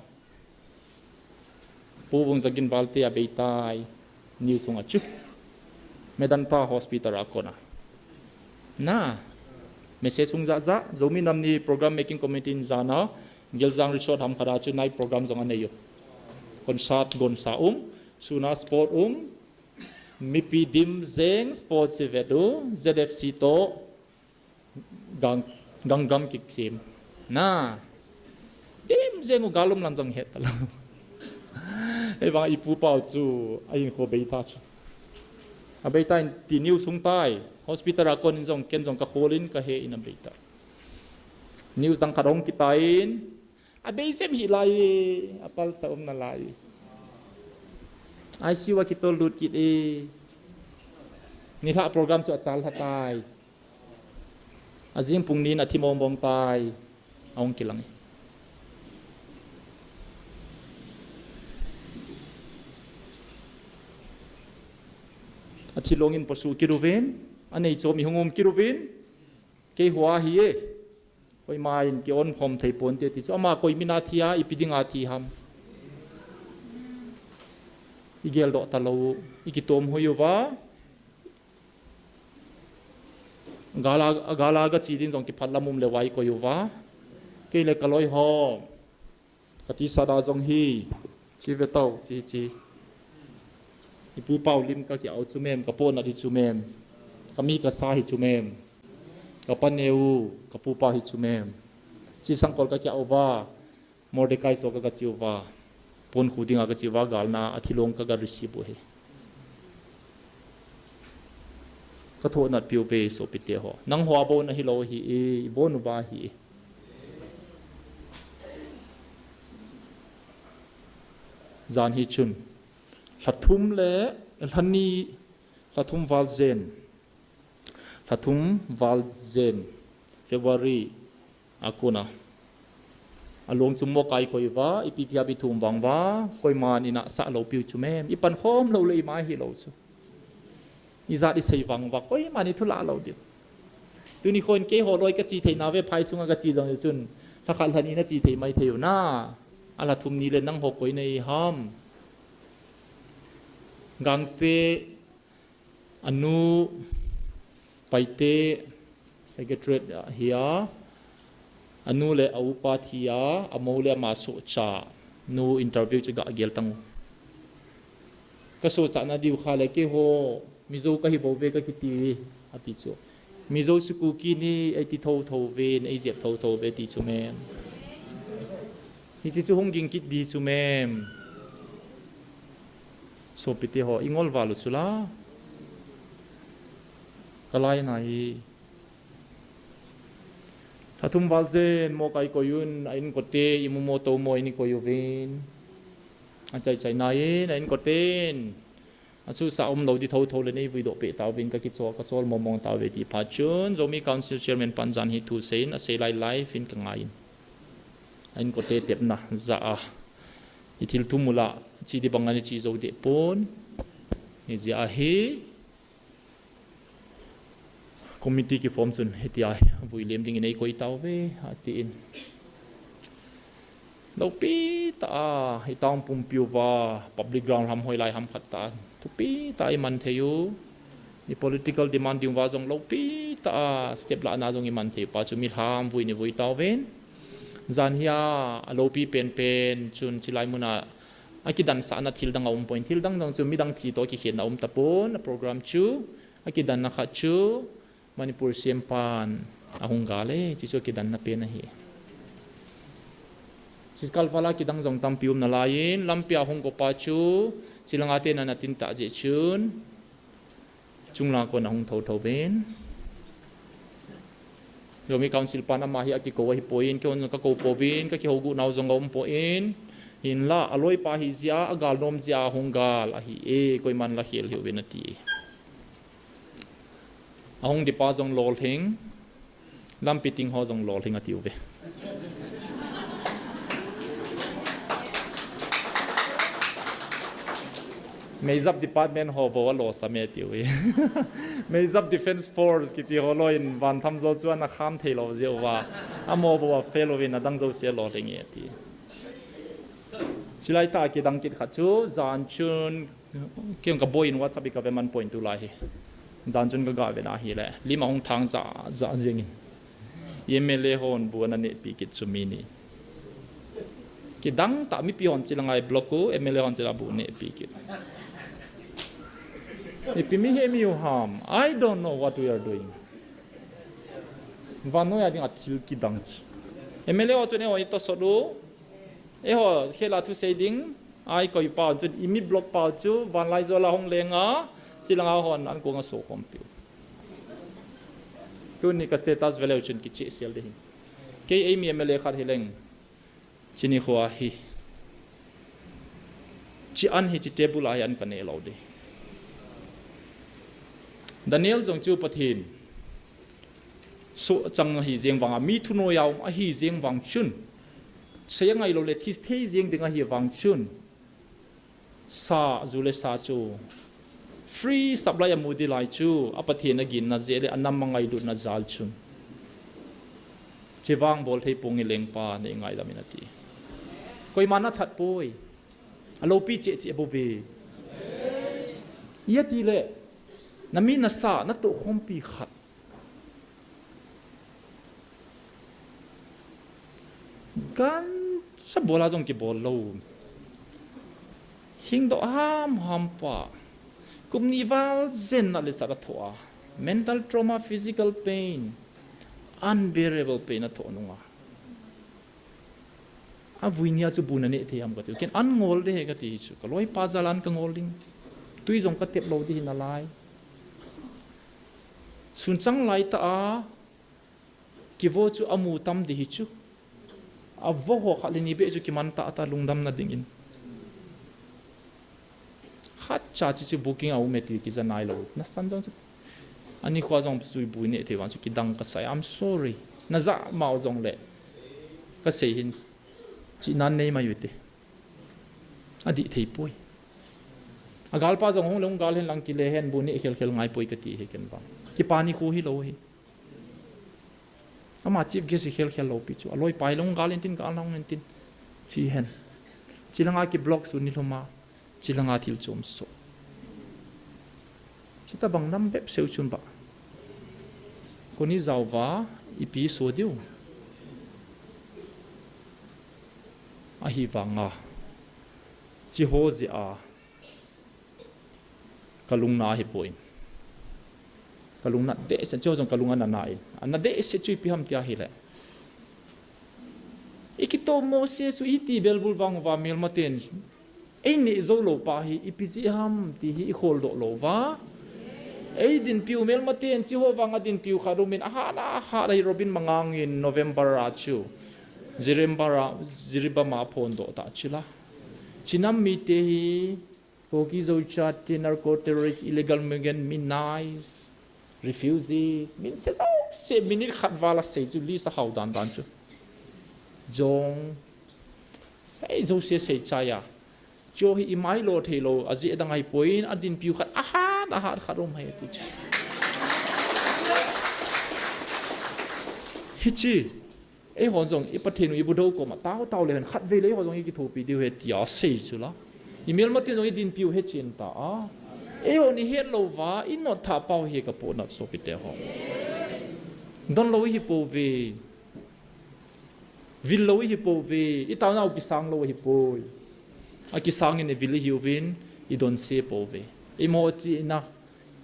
Pu Vungzagin Valte abeitai. News sunga chu. Medanta Hospital a kona. Na. Message hung ja ja. Zomi Nam Ni program making committee in jana. Geljang Resort ham khat a chu night program jong anei u. Concert gonsa um. Suna sport um. Mipi dim jeng sport si ve tu. Z F C to. Gang, gang, gang kik sim. Na. Dim jeng u galum lam dong het talou. Ei bang ipu pau chu, a in kho beita chu. Abeita in ti news hung tai. Hospital a kon in jong ken jong ka kholin ka he in abeita. News dang khat hung kitain. Abei sem hi lai, apal sa um na lai. I C U a kitol lut kit e. Nilhah program chu achal lha tai. Ajing pung ni na thi mong mong tai. Ahung kilang e. Athi longin posu kit uvin. Anei chom i hung um kit uvin. Kei hua hi e. Koima in ki on khom thei ponte ti chu. Ama koi mina thi a, ipi dinga thi ham. I geldoh talou, i kitom hoi uva. Gala, gala gache ding jong kiphat lam um le vai koi uva. Kei le kaloi ho. Kati sada jong hi. Chi ve tau, chi, chi. Ipu pau lim kakiau chu mem, kapo nat hi chu mem. Kami kasa hi chu mem. Kapaneu, kapupa hi chu mem. Chi sangkol kakiau va. Mordecai so ka, kache uva. Pon khu dinga kache uva, galna, athilong ka, ka receive u hi. Kathoh nat piu ve sopite ho. Nangho abon ahilou hi, ibon uva hi. Jan hi chun. Lhathum le, lhani, lhathum val jen. Lhathum val jen, February, akona. Along chu mokai koi uva, ipi pi abi thum vang uva, koiman inah sah lou piu chu mem. Ipan khom lou le ima hilou chu. Ijat isei vang uva, koiman ithu la lou diu. Tuni khon keiho loi kache thei nave, phai sunga kache jong chun. Lhakhat lhani nache thei mai thei u na. Alhathum ni le nangho koi nei ham. Gangte Anu, Paite, Secretariat a hi a, anu le a upa thi a, amou le ama sohcha, nu interview chu ga gel tang u. Ka sohcha na diu kha le keiho, Mizo kahi bou ve kakiti, ati chu. Mizo chu Kuki ni, eiti thotho ve, eijep thotho ve ti chu mem. Hiche chu hung ging kit di chu mem. Sopite ho, ingol val u chu la. Kalai nai. Lhathum val jen, mokai koi un, a inkote, imu mo to mo ini koi uvin. Achai chai nai, a inkoten. Asusa umlou di thotho le nei vui doh peh tauvin kakicho, kachol momong tauve ti phat chun. Zomi Council Chairman pan jan hi thu seiyin, asei lai live in kangaiyin. A inkote tepna ja a. Ithil thum u la, che di bang ani che jou deh pon. Hijeh a hi committee kiform chun hitia vui lem dingin eikoi tauve, atin. Loupi tah a, i town pumpi uva, public ground ham hoilai ham khat tah a, thupi tah a iman thei u. I political demand ding uva jong loupi tah a, step lahna jong iman thei u pa chu mi lham vui ni vui tauvin. Jan hi a, aloupi penpen chun chilai muna akidansahna thil dang aum poi. Thil dang dang chu midang thi toh kikhenna um tapon, a program chu akidanna khat chu Manipur C M pan ahung gal e, chuchu akidanna pen ahi. Chikal vala kidang jong tampi um nalaiyin, lampi a hung go pa chu, chilanga te nana tin tah jeh chun, chunglang kon ahung thotho uvin. Zomi Council pan ama hi akikou ahipoi, keihon jong kakou pouvin, kakihouguh nau jong aum poi. Hinla, aloipa ahi jeh a, agal nom jeh a, ahung gal ahi e, koiman la khel hih uvin ati. Ahung dipa jong lolhing, lampi ting ho jong lolhing atiuve. Meijap department ho bou alosam e atiuve. Meijap Defence Force kiti ho loiyin vantham jo chu ana kham theilou jeh uva. Amaho bou a fail uvin adang jouse alolhing e ati. Chulai tah a kidang kit khat chu, jan chun, kei jong ka boiyin WhatsApp hi ka ve man poi tulai hi. Jan chun ka ga ve na hile, lim ahung thang ja, ja jengin. M L A hon bu ana nehpi kit chu mi ni. Kidang tah mipi hon chilanga i block u, M L A hon chilanga bu nehpi kit. Ipi mi he mi u ham, I don't know what we are doing. Vannoi a dinga thil kidang chu. M L A ho chun eiho i tosot u, eiho khela thusei ding, a ikoi pau chun, i mi block pau chu, vanlai jola hung lenga, chilanga hon an kong aso khompiu. Tuni ka status veleu chun kichehsel ding hi. Kei eimi M L A khat hileng. Chini khoa hi. Chi an hi chi table a hi an ka neh lou ding. Daniel jong chu Pathen sohchang ahi jeng vang a, mi thunoi a um ahi jeng vang chun, sei angai lou le thi thei jeng ding ahi vang chun, sa, ju le sa chu free supply amu ding lai chu, a Pathen aginna jeh le anam angailutna jal chun. Chevang bol thei ponge lengpa nei ngailam in ati. Koiman athat poi. Aloupi cheh cheh bou ve. Ijeh iti le, na mi na sa, na tohkhompi khat. Kan sa bola jong kibol lou. Hingdoh ham ham pa. Kum ni val jen na le sa da thoa. Mental trauma, physical pain, unbearable pain a thoh nunga. A vui nia chu bu na neh thei ham ka ti. Ken an ngol de he ka ti hi chu. Ka loi pa jalan ka ngol ding. Tui jong ka tep lou di hi na lai. Sun chang lai ta a. Kivo chu a mu tam di hi chu. A vo ho khat le ni be chu kiman ta ta lungdam na ding in. Khat cha chi chu booking a um e ti kija nai lou. Na san jong chu. Ani khua jong sui bu neh thei vang chu kidang ka sai. I'm sorry. Na ja mau jong le. Ka sei hin. Chi nan nei mai u te. A di thei poi. A gal pa jong hung le hung gal hen lang kile hen bu neh khel khel ngai poi ka ti he ken vang. Kipa ni khu hi lou hi. Ama chief guest hi khel khel lou pi chu. A loi pai lou hung gal hen tin gal hung hen tin. Chi hen. Chi langa ki block su ni lhoma. Chi langa thil chom so. Chi ta bang nam bep seu chun ba. Ko ni zau va ipi so diu. Ahi vanga. Chi ho ji a. Ka lungna hi poi. Ka lungna de sen chu jong ka lunga na na in. Ana de se chu ipi ham tia hi le. I kito mo se su i ti bel bul vang va mel ma ten. Ei ni zo lo pa hi ipi ji ham ti hi i khol doh lou va. Ei din piu mel ma ten chi ho vang a din piu kha rumin a ha na ha lai Robin Mangang in November a chu. Jiremba ra, Jiribam a phon doh ta chila. Chinam mi te hi Kuki Zo chat te narco terrorist, illegal migrant, min nice, refugees, min se zo se minute khat vala sei chu list a hau dan dan chu. Jong sei zo se sei chaya. Cho hi i mai lo thei lo a ji dang ai poin a din piu khat a hat a hat khat um hai ti chu. Hichi. Ei hon jong i Pathen u i bu do ko ma tau tau le hen khat ve le ei hon jong i kithopi diu he tia sei chu la. I mel ma tin jong i din piu he chin ta a. Ei hon i het lo va i not tha pau he ka po nat so pi te ho. Don lo hi po ve. Vil lo hi po ve. I tau nau ki sang lo hi po. A ki sang in i vil hi u vin i don se po ve. I mo chi na.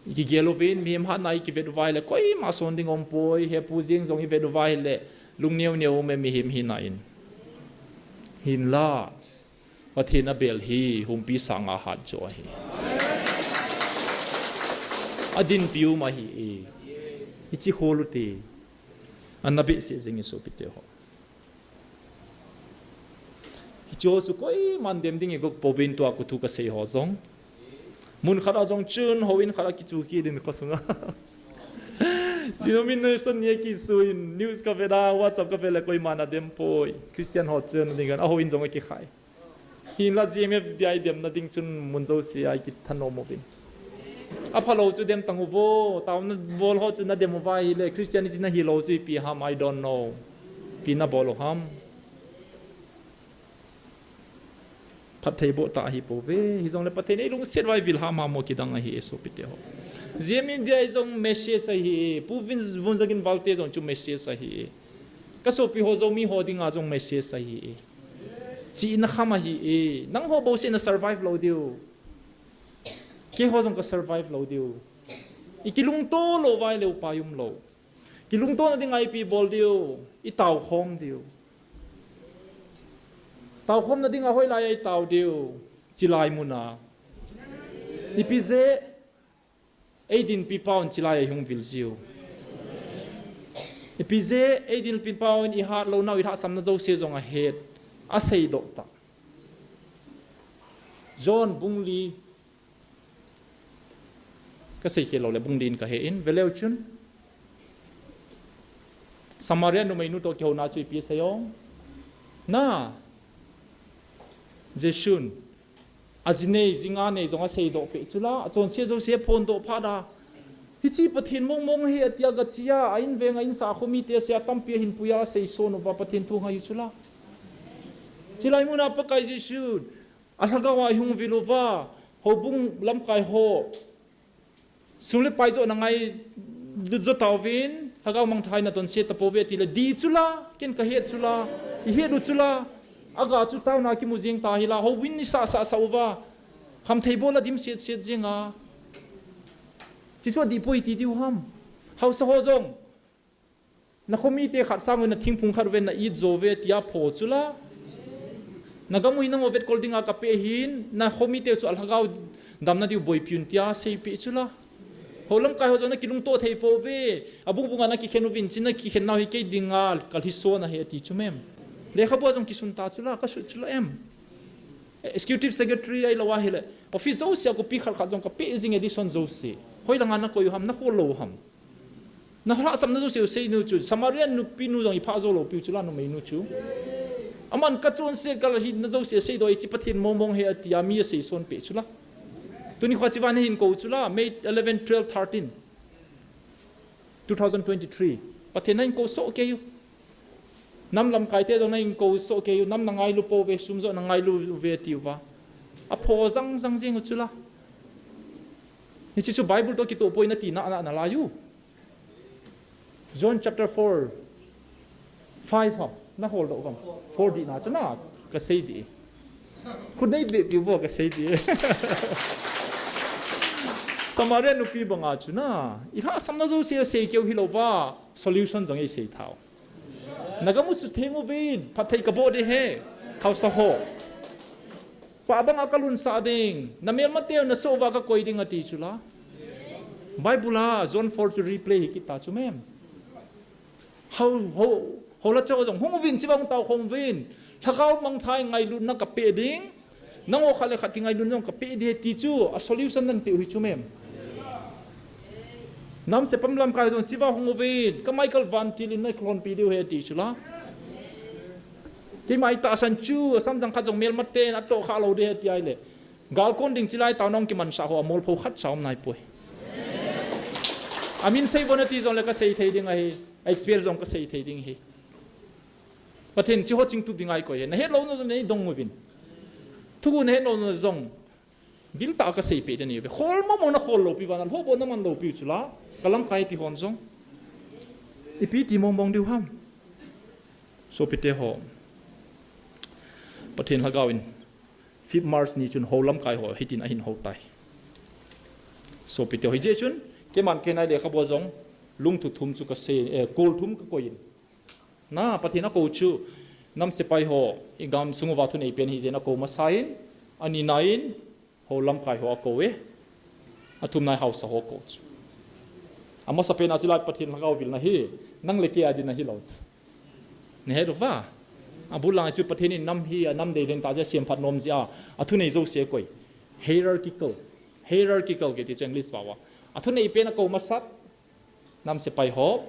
I kigel uvin, mihem hatna i kivet uva ahile, koima son ding umpoi, hepu jeng jong i vet uva ahile, lungneo neo um e mihem hina in. Hinla, Pathen abel hi, humpi sanga hat jo ahi. Adinpi um ahi e. Hichi khol u te. Ana behseh jeng e sopite ho. Hiche ho chu koiman dem ding i gop pouvin tua kuthu kasei ho jong. Mun khat a jong chun houin khat a kichu kit in khosunga. Denomination ni a kisuin news kavet a WhatsApp kavet le koiman adem poi. Christian ho chun ding kan a houin jong akikhai. Hinla G M F D I demna ding chun mun jouse a kithanom uvin. Aphalou chu dem tang uvo, taona bol ho chu nadem uva ahile, Christianity nahilou chu ipi ham, I don't know. Ipi nabol u ham. Phatthei boh tah ahi pouve, hijongle Pathen in eilungset uva eivil hamham u kidang ahi e sopite ho. G M F D I jong message ahi e, Pu Vin, Vunjagin Valte jong chu message ahi e. Kasopi ho Zomi ho dinga jong message ahi e. Chihna kham ahi e. Nangho bouseh na survive lou diu. Keiho jong ka survive lou diu. I kilungto lou uva ahile upai umlou. Kilungtona dinga ipi bol diu. I taokhom diu. Taokhomna dinga hoilai a i tao diu. Chilai muna. Ipi jeh. Eidinpi paun chilai a hung vil jiu. Ipi jeh, eidinpi paun ihat lounau ilhahsamna jouse jong ahet. Aseidoh tah. John bung li. Kasei khel lou le bung li in kahe in. Veleu chun. Samaria numeinu toh kihouna chu ipi asei o. Na. Jesun. Ajinei, jinga nei jong aseidoh peh chula, achonset jouse aphondoh phat a. Hiche Pathen mongmong ahi atia gache a, a invenga insahkho mite asei a tampi ahin pui a, asei son uva Pathen thu ngai u chula. Chilai muna Pakai Jesu, alhagao a ahung vil uva, houbung lamkai ho. Sum le pai jo na ngai lut jo tauvin, lhagao mangthai na tonset tapouve tile di chula, ken kahet chula. Ihet u chula, aga chu taona kimu jing ta hila, houin ni sa sa sa uva, khamthei bol a dim set set jing a. Chi chu adih poi ti diu ham. Haosa ho jong, na khomite khat sang uva na thingphung khat uve na it jo uve tia pho chula. Na gam u hi nangho vetkol dinga kapeh hin, na khomite chu a lhagao damna diu boipi un tia seipeh chula. Hou lamkai ho jong na kilungto thei pouve. Abung bunga na kikhen uvin, china kikhen nau hi kei dinga kalhiso na he ati chu mem. Lekhabu a jong kisun ta chula, kasut chula em. Executive Secretary ahilou ahile, office jousea copy khat khat jong kapeh jing, edition jouse. Hoilanga na koi u ham, na khol lou u ham. Na lhahsamna jouse u seinu chu, Samarian nupi nu jong iphah jou lou piu chula, numei nu chu. Aman kachonse kalhitna jouse seidoh, hiche Pathen mong mong ahi atia mi asei son peh chula. Tuni kho chiva nahin kou chula, May eleven, twelve, thirteen, two thousand twenty-three. Pathen nahin kou soh kei u. Nam lamkaite jong nahin kou soh kei u, nam na ngailu pouve, sum joh na ngailu uve tiu va. Apho jang jang jing u chula. Hiche chu Bible toh kitoh poi nati na, na, nalai u. John chapter four, five ham, na holdoh u ham. Four dih na chu na, kasei dih. Khut nei beh piu vo kasei dih. Samaria nupi banga chu na, ilhahsamna jouse asei keu hilou va, solution jong eisei thau. Na gam u sutheng uvin, phatthei kaboh ding ahi, haosa ho. Pah banga kalunsah ding, na melmateu nasoh uva kakoi ding ati chula. Bible a John four chu replay hi kit ta chu mem. Hou, hou, hou la chao jong hung uvin, chiva hung tao khom uvin. Lhagao mangthah in ngailutna kapeh ding. Nangho khat le khat kingailutna jong kapeh ding ahi ti chu, a solution nan peh u hi chu mem. Namsepa lamkai jong chiva hung uvin, ka Michael Van Til in na lhonpi diu ahi ti chula. Keima itahsan chu, asam jang khat jong melmaten atoh kha lou ding ahi ti ahile. Gal kon ding chilai tao nong kimansah ho amolpho khat cha um nai poi. Amin sei vo nati jongle kasei thei ding ahi, experience jong kasei thei ding ahi. Pathen chu ho chingtup ding ahi koi ahi. Nahet louna jong neidong uvin. Thugu nahet louna jong. Bil tah a kasei peh ding ahi ve. Khol mong mong na khol lou piu va, na lhoh bou na man lou piu chula. Ka lamkai ti hon jong. Ipi ti mong mong diu ham. Sopite ho. Pathen lhagao in. Fifth March ni chun hou lamkai ho hitin ahin hou tai. Sopite ho. Hijeh chun, keiman kei nai lekhabu a jong, lungthu thum chu kasei, eh, kol thum kakoi in. Na, Pathen akou chu, namsepai ho, igam sung uva thunei pen hijeh in akou masa in, ani na in, hou lamkai ho akou e, athumna in haosa ho akou chu. Amasapen a chilai Pathen lhagao vilna hi, nang le kei a dinna hilou chu. Nahet uva? Abul lang chu Pathen in nam hi, anam dei lheng tah jeh a semphat nom jeh a, athunei jouse akoi. Hierarchical. Hierarchical kiti chu English pao a. Athunei pen akou masat, namsepai ho.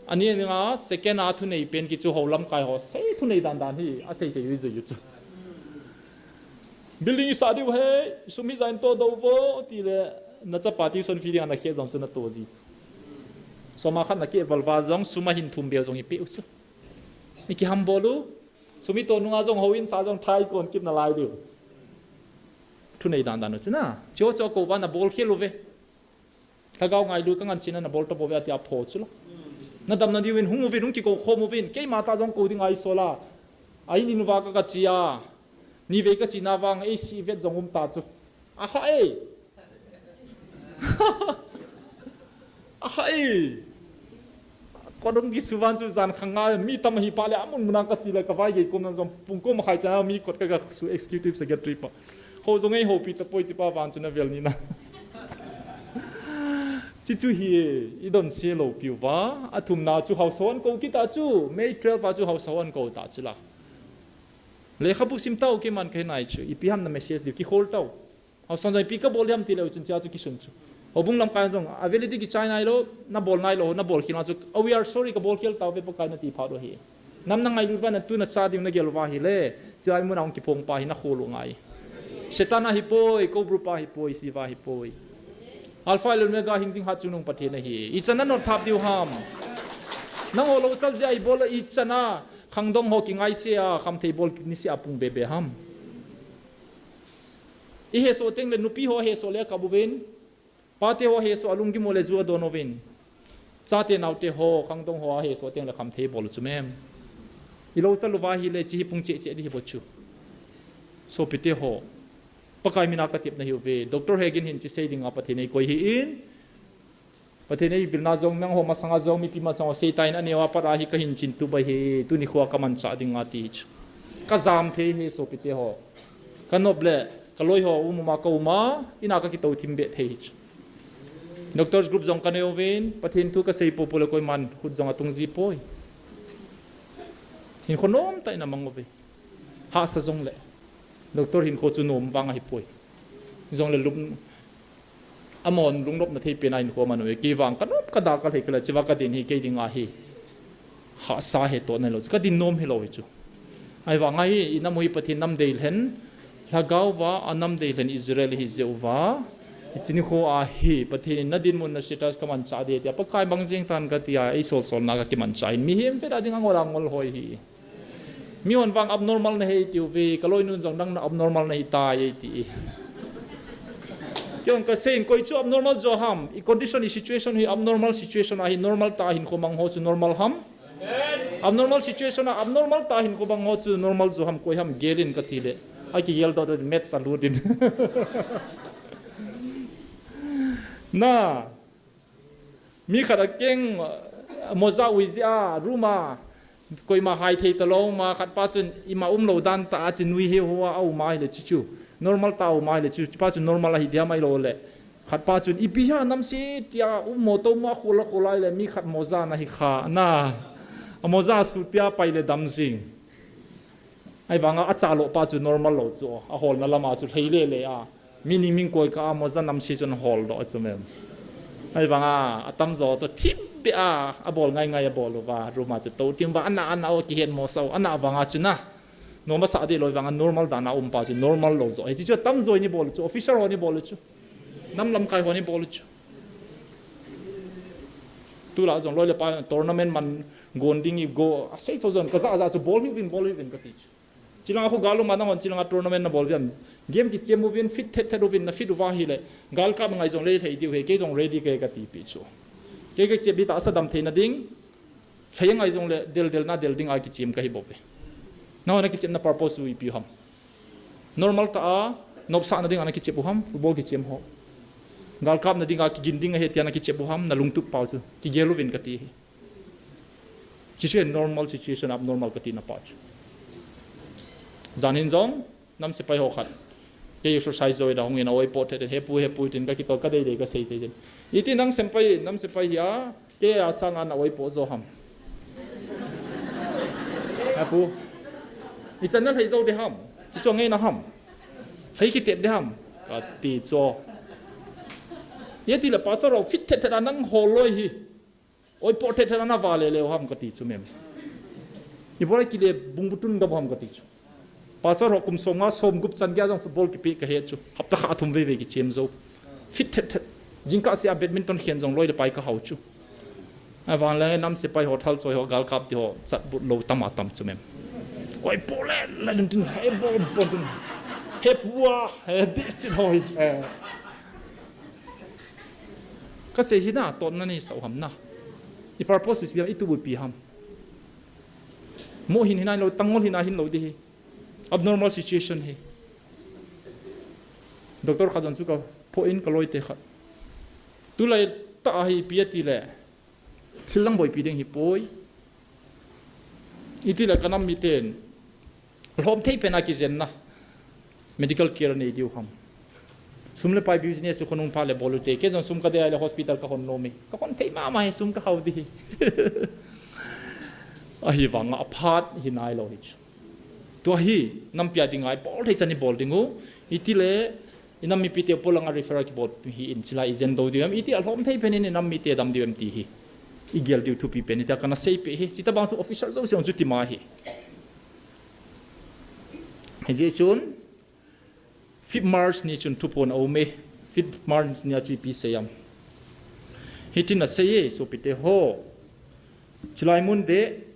Ani nga second a thunei pen kiti chu hou lamkai ho. Sei thunei dan dan hi, asei sei jui jui u chu. Building isah diu ahi, sum hijat in todoh uvo, tile, nachapa tuition fee dinga nakhe jong chu natoh ji chu. Soma khat nakeh val val jong, sum ahin thum beh jong ipeh u chu. Ikiham bol u, sum itoh nunga jong houin sa jong thai kon kit nalai diu. Thunei dan dan u chu na, chu chu akou uva nabol khel uve. Lhagao ngailu ka ngan china nabol tabouve atia pho chula. Nadamna diuvin hung uvin, hung kikou khom uvin, keima tah jong kou ding ahi sola. Ahin in uva ka kachi a. Nivei kachi na vang, eisi vet jong um ta chu. Aha e. Aha e. Kodong kisuvan chu jan khang a, mi tam ahi pale, amun muna kachi le, kavai gei komna jong, pung ko makhai chana, mi kot ka kasu executive secretary pa. Ho jong ei hopi tapoi chipa van chu navel ni na. Chi chu hi e, idon se lou piu va, athumna chu haosa hon kou kit ta chu, May twelve a chu haosa hon kou ta chu la. Lekhabu sim tau keiman kahe nai chu, ipi ham na message diu kikhol tau. Haosa hon jong ipi kabol ham ti leu chun chia chu kisun chu. Houbung lamkai jong, avel a di kichai nailou, nabol nailou, nabol khel na chu, oh, we are sorry, kabol khel tauve Pakai nati phat u ahi. Nam nangailut uva natu nacha diu nagel uva ahile, chilai muna hung kiphong pa hi nakhol u ngai. Satan ahipoi, Cobra pa ahipoi, Shiva ahipoi. Alpha le Omega hingjing hatchungnung Pathen ahi. Ichan a notthap diu ham. Nangho louchal jeh a ibol a ichan a khangdong ho kingaise a, khamthei bol nise a pung bebe ham. Ihesoh teng le nupi ho hesoh le akap uvin. Pate ho hesoh a lunggim u le ju adon uvin. Chate naote ho, khangdong ho ahesoh teng le khamthei bol u chu mem. Ilou chaluva hile, hiche hi pung cheh cheh di hi bou chu. Sopite ho. Pakai mina katepna hiuve. Doctor Hagin hin hiche sei dinga Pathen eikoi ahin. Pathen eivilna jong nangho masanga jong mipi masanga seitan aneo a pat ahi kahin chintup ahi. Tuni khoa kamanchah dinga ti chu. Kajam thei hi sopite ho. Kanop le, kaloi ho um uma kauma, ina kakitou thim be thei hi chu. Doctors group jong kaneo uvin, Pathen thu kasei popo le koiman khut jong atung ji poi. Hinkho nomtah in amang uve. Hahsa jongle. Doctor hinkho chu nom vang ahi poi. Jongle lup amahon lungnopna thei pena hinkho amang uve. Kei vang kanop kada kalhei kala chiva kadin hi kei dinga hi. Hahsa he to nai lou chu. Kadin nom hilou hi chu. Ahivanga hi inam u hi Pathen nam deilhen. Lhagao va anam deilhen Israel hi jeh uva. Hiche nikho a hi Pathen in nadinmun na status kamanchah ding tia Pakai bang jeng tan katia eisol solna kakimanchah in mihem veda ding angol angol hoi hi. Mihon vang abnormal nahi tiuve, kaloinun jong nang na abnormal nahi tai eiti. Keiin kasei in koi chu abnormal jo ham, i condition, i situation hi abnormal situation ahi, normal tah a hinkho mang ho chu normal ham? Abnormal situation a abnormal tah a hinkho mang ho chu normal jo ham, koi ham, gel in kati le. Akigel doh doh in maths alut in. Na. Mi khat akeng, uh, moja ui jeh a, room a, koima hai thei talou ma, khat pa chun ima umlou dan tah a chu nui heuheu a aum ahile chuchu. Normal tah a um ahile chu, pa chu normal ahi dia mai lou le. Khat pa chun ipi ham namse tia um mo to ma khol a khol ahile mi khat moja ana hi kha na. A moja sut pia pai le dam jing. Ahivanga achalo pa chu normal lou chu, aholna lama chu lhei lele a. Mi ning ming koi kah a moja namse chun hol doh chu mem. Ahivanga atamjo chu thim beh a, abol ngai ngai abol uva, room a chu tou thim uva, ana ana o kihet mo sao, ana vanga chu na. Normal sa deh lou vanga normal dan a um pa chu normal lou jo. Hiche chu atamjo in ibol chu, officer ho in ibol chu. Nam lamkai ho in ibol chu. Tulai jong loi le pai tournament man gon ding i go, asei cho jon kaja ja chu bol hih uvin, bol hih uvin kati chu. Chilanga khu gal um a nanghon chilanga tournament nabol uvin. Game kichem uvin, fit thet thet uvin, na fit uva ahile. Gal kap ngai jongle lhei diu ahi, kei jong ready kahi kati pi chu. Kei kachep di tahsa damtheina ding. Lhei ngai jongle del del na del ding a kichem kahi bouve. Nanghon nakichepna purpose u ipi ham? Normal tah a, nopsahna dinga nakichep u ham, football kichem ho. Gal kapna dinga kigin ding ahi tia nakichep u ham, nalungtup pau chu. Kigel uvin kati ahi. Chuche normal situation, abnormal katina pa chu. Jan hin jong, nam sepai ho khat. Kei exercise jo ida hung in a oi po the, he pu, he pu tin kakitol kadei dei kasei thei tin. Iti nang sepai, nam sepai hi a, kei a sanga na oi po jo ham. He pu. Ichan nalhei jo de ham. Chuchu ngeina ham. Lhei kitet de ham. Kati chu. Iti le pastor ho fit thet thet a nangho loi hi. Oi po thet thet a nava le le ham kati chu mem. Ibol a kile bung butun gam ham kati chu. Pastor ho kum som nga som gup chan geiya jong football kipe kahe chu. Hapta khat thum vei vei kichem jo. Fit thet thet. Jingkah sea badminton khen jong loi le pai kahao chu. Ahivang le nam sepai ho thal choi ho gal kap ti ho chat but lou tam a tam chu mem. Oi po le le dun tin he bol bol dun. He pu a he di sit hoi. Eh. Kasei hi na, totna nei sao ham na. I purpose is bia i tup u ipi ham. Mo hin hinai lou, tangol hina hin lou di hi. Abnormal situation hi. Doctor khat jong chu kaphoh in kaloi te khat. Tulai tah a hi ipi ati le. Thil lang boipi ding hi poi. Iti le kanam miten. Lhom thei pen a kijenna. Medical care nei diu ham. Sum le pai business khonung pha le bol u te. Kei jong sum kadei le hospital kahon nom e. Kahon thei mama hi sum kahao di hi. Ahivanga aphat hinai lou hi chu. Tua hi, nampi a dinga ibol thei chan ibol ding u. Iti le, inam mipi te polanga referral kibol hi in chilai ijen do diu em. Iti alhom thei pen in inam mite dam diu em ti hi. Igel diu thupi pen iti a kana sei pe hi. Chuti bang chu official jouse jong chuti ma hi. Hijeh chun, fifth March ni chun thuphon aum e. Fifth March ni a chu ipi sei am. Hitin asei e, sopite ho. Chulai mun de,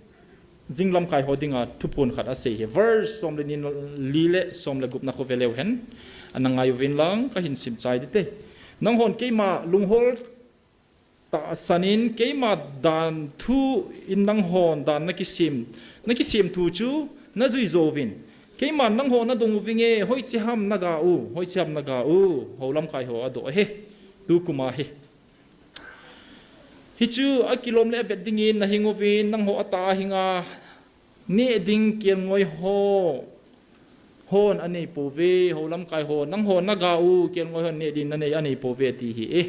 jing lamkai ho dinga thuphon khat asei hi. Verse som le ni, li le som le gupna khu ve leu hen. Ana ngai uvin lang, kahin sim chai ding te. Nanghon keima lunghol tahsan in keima dan thu in nanghon dan nakisem Nakisem thu chu najui jouvin. Keiman nangho nadong uvinge, hoiche ham naga u, hoiche ham naga u, houlamkai ho adoh ahi. Tukuma hi. Hichu akilom le avet dingin nahing uvin, nangho atah a hinga neh ding kelngoi ho hon anei pouve, houlamkai ho, nangho naga u kelngoi hon neh ding nanei anei pouve ti hi e.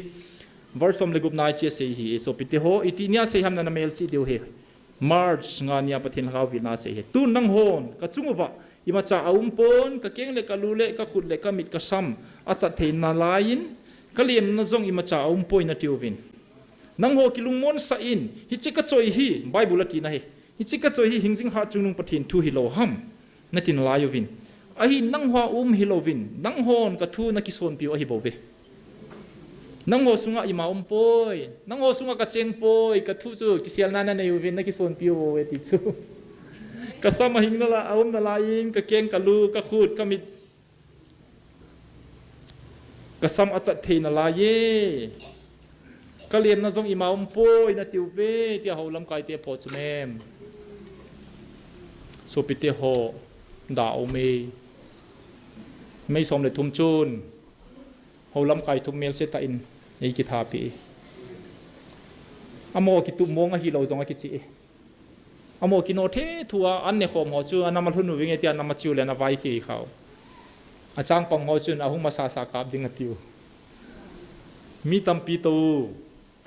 Verse som le gupna hiche asei hi e, sopite ho, iti nia sei ham nana melchih diu hi. March nga nia Pathen lhagao vilna asei hi. Tun nanghon kachung uva imacha aumpon, kakeng le kalu le kakhut le kamit kasam achat thei nalaiyin, kalemna jong imacha aumpoi natiuvin. Nangho kilungmonsah in, hiche kachoi hi, Bible atina hi. Hiche kachoi hi hingjing hatchungnung Pathen thu hilou ham nati nalai uvin. Ahin nangho a um hilouvin, nanghon kathu nakisonpiu ahibouve. Nangho sunga ima umpoi, nangho sunga kachengpoi, kathu chu kiselna nanei uvin, nakisonpiu bouve ti chu. Kasam ahing nalai, aum nalaiyin, kakeng kalu, kakhut, kamit, kasam achat thei nalaiye. Kalemna jong ima umpoi natiuve, tia houlamkaite aphoh chu mem. Sopite ho, da aume. May som le thum chun houlamkai thum melsetah in eikithapi. Amaho kitup mong ahilou jong akichi e. Amaho kinothe thua an nekhom ho chu anam alhun uvinge tia anam achiu le ana vaikhei khau. Achangpang ho chun ahung masasa kap ding atiu. Mi tampi tou.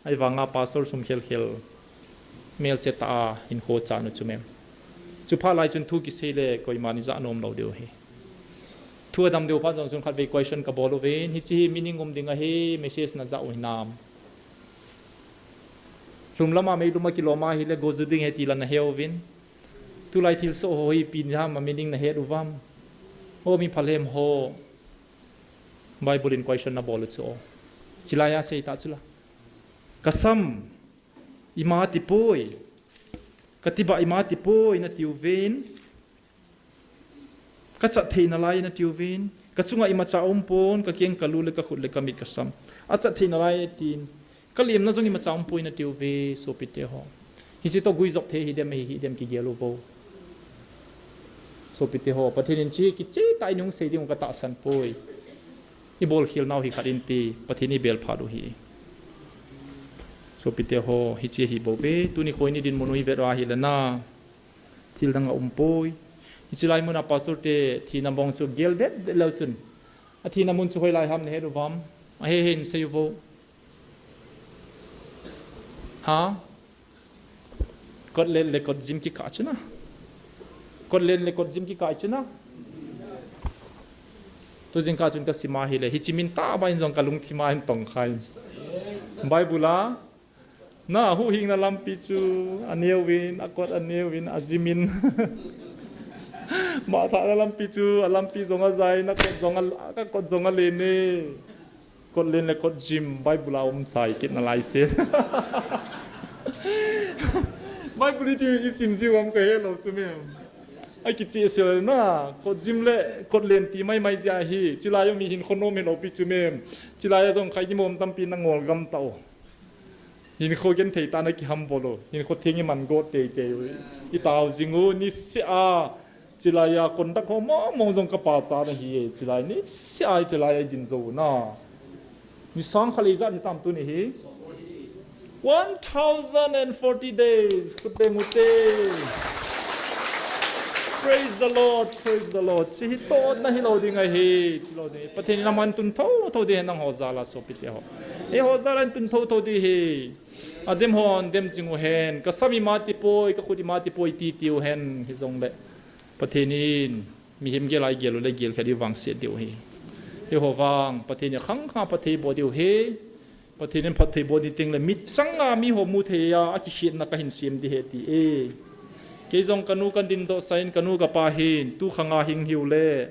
Ahivanga pastor sum khelkhel melsetah a hinkho chan u chu mem. Chuphat lai chun thu kisei le koiman ijah nom lou diu ahi. Thu adam diu phat jong chun khatvei question kabol uvin, hiche hi meaning um ding ahi, message najah u hinam? Lhumlama meilum a kilom ahile goju ding ahi ti la naheuvin. Tulai thilsoh ho hi ipi ham a meaning nahet uvam? O mi phalhem ho, Bible in question nabol u chu o. Chilai a seitah chula. Kasam ima tipoi, katibah ima tipoi natiuvin. Kachat thei nalai natiuvin. Kachunga imacha aumpon, kakeng kalu le kakhut le kamit kasam achat thei nalai tin. Kalemna jong imacha aumpoi natiuve, sopite ho. Hiche toh guijop thei hidem, ahi hidem kigel uvo. Sopite ho, Pathen in hiche kichehtah in hung sei ding u katahsan poi. Ibolkhel nau hi khat inte, Pathen ibel phat u hi. Sopite ho, hiche hibouve, tuni khoini dinmun u ivet uva ahile na. Thil dang aumpoi. Hiche lai muna pastor te thina bong chu gel det det leu chun, athina mun chu hoilai ham nahet uvam? Ahe hen sei uvo. Ha? Kotlen le kotjim kikah chuna. Kotlen le kotjim kikah chuna. Tujingkah chun kasima hile, hiche min tah bang in jong kalungthim a hin tongkhan. Bible a, nahuhhingna lampi chu aneuvin, akot aneuvin, ajimin. Mathahna lampi chu alampi jong ajain, akot jong a, akot jong alen e. Kotlen le kotjim, Bible a um chai kit nalai se. Bible iti isim jiu am kahelou chu mem. Akicheh sel na, kotjim le kotlen ti maimai jeh ahi, chilai a mi hinkho nom hilou pi chu mem. Chilai a jong khaini mom tampi nangol gam tao. Hinkho genthei tah a nakihambol u. Hinkho theng iman got teitei u. Itao jing u, niseh a. Chilai a conduct ho mong mong jong kapachat ahi e. Chilai niseh a, chilai a idin jou u na. Ni sang khat le ijat hitam tuni hi? One thousand and forty days. Khut beng ute. Praise the Lord, praise the Lord. Hiche hi totna hilou ding ahi, chilou ding. Pathen in aman tun thotho ding ahi nangho jal a sopite ho. Eiho jal a hin tun thotho ding ahi. Adem hon dem jing uhen, kasam ima tipoi, kakhut ima tipoi ti tiu hen, hijongle Pathen in mihem gel a igel u le gelkha diu vangset diu ahi. Eiho vang Pathen in khang khang phatthei boh diu ahi. Pathen in phatthei boh ding teng le michang a miho mu thei a, akikhetna kahin sem ding ahi ti e. Kei jong kanu kadindoh sah in, kanu kapa hin tu khang a hing hiu le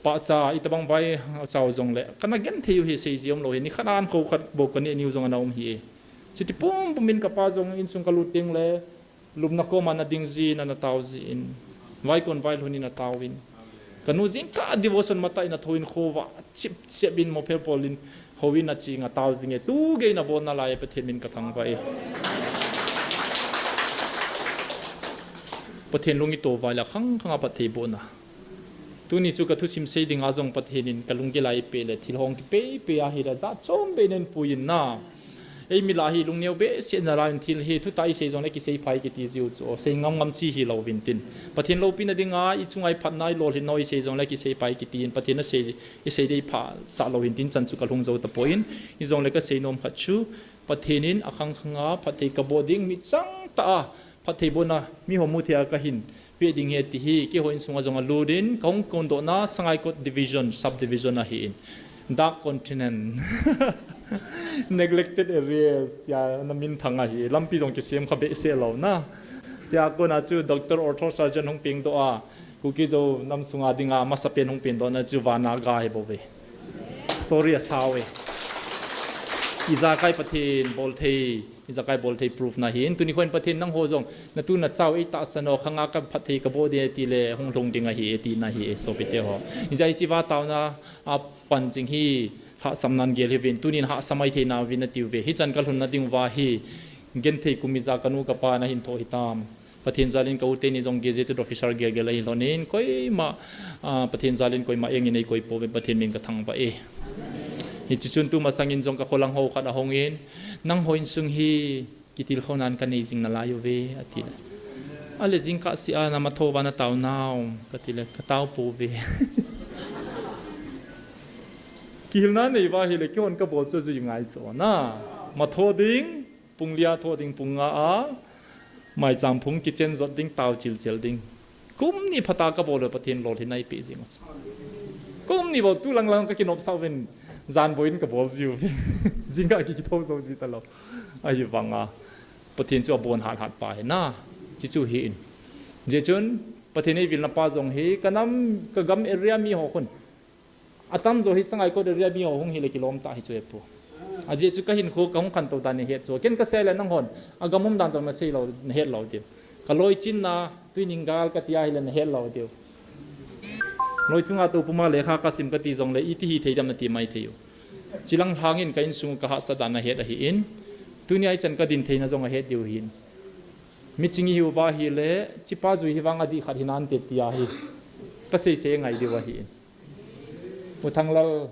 pahcha, itobang vai chau jongle kana genthei u hi seiji umlou hi, nikhat a ankho khat bou kaneh niu jong ana um hi e. Chuti pumpum in kapa jong insung kalut teng le, lupna koma ana ding jin, ana tao jin, vaikon vailhun in ataovin. Kanu jingkah devotion matah in athou in khovah chipchep in mophel pol in houin aching atao jing e, tu gei in abol nalai e, Pathen min kathangvah e. Pathen lung ito uva ahile khang khang a phatthei bohna. Tuni chu ka thusim sei dinga jong Pathen in ka lunggel a eipeh le thil hung kipei pei ahile jat chom beh in eipuiyin na. Eimi lah hi lungneo behseh nalai in thil hi thutah isei jongle kisei pha e kiti jiu chu. Sei ngam ngam chi hilou vin tin. Pathen loupina dinga ichunga iphatna ilolhinna isei jongle kisei pha e kiti in Pathen asei, isei dei phasah lou hin tin chan chu ka lhung jou tapon. Hijongle ka sei nom khat chu Pathen in akhang khang a phatthei ka boh ding mi chang tah a phatthei bohna mi ho mu thei a ka hin peh ding ahi ti hi, keiho insung a jong alut in, ka hung kondohna Sangaikot Division, Subdivision ahin. Dark Continent. Neglected areas, tia na minthang ahi. Lampi jong kisem kha behseh lou na. Chua kona chu Doctor Ortho Surgeon hung pengdoh a, Kuki Zo nam sunga dinga masapen hung pengdohna chu vana ga ahi bouve. Story asao e. Ijakai Pathen bol thei, ijakai bol thei proof na hin. Tuni khoin Pathen nangho jong, natu nachau eitahsan o, khang a ka phatthei ka boh ding e tile, hung lhung ding ahi e tina ahi e, sopite ho. Ijeh inem itile taona a pan jing hi, hahsam nan gel hiuvin, tunin hahsa mai thei nauvin natiuve. Hichan ka lhunna ding uva hi, genthei kum ijat kanu kapa nahin thoh hitam. Pathen jalin ka u teni jong gazetted officer gelgel ahi lhonin, koima, ah, Pathen jalin koima engin eikoi pouvin, Pathen min ka thangvah e. Hiche chun tumasangin jong ka kholang ho khat ahungin, nangho insung hi kitilkhounan ka nei jing nalai uve, ati le. Ale jingkah seh a namatho uva natao nam, kati le, katao pouve. Kihilna nei uva ahile, keihon kabol chu ajui ngai chu na. Matho ding, pung li a thoh ding, pung nga a, maicham phung kichen jot ding, tao chilchel ding. Kum ni phat a kabol le Pathen lolhinna eipeh jing u chu. Kum ni bou tu lang lang ka kinopsah uvin, jan bou in kabol jiu. Jingkah ki, kitho jou ji talou. Ahivanga Pathen chu abon hathat pa ahi na. Chuche chu ahin. Hijeh chun Pathen eivilna pa jong hi, ka nam, ka gam area mi ho khun. Atamjo hi Sangaikot area mi ho hung hile kilom tah hi chu hepu. Ajeh chu ka hinkho ka hung khantou dan nahet chu. Ken kasei le nanghon, agam um dan jong nasei lou, nahet lou diu. Ka loi chinna, Tuining gal kati ahile nahet lou diu. Loi chunga toupuma lekha kasim kati jongle, iti hithei dem nati maithei u. Chulang lhangin ka insung u ka hahsat dan nahet ahin. Tunia hichan kadin theina jong ahet diu ahin. Miching ihiuva ahile, chupa jui hi vang adih khat hinante tia hi. Kasei sei ngai diu ahin. U Thanglal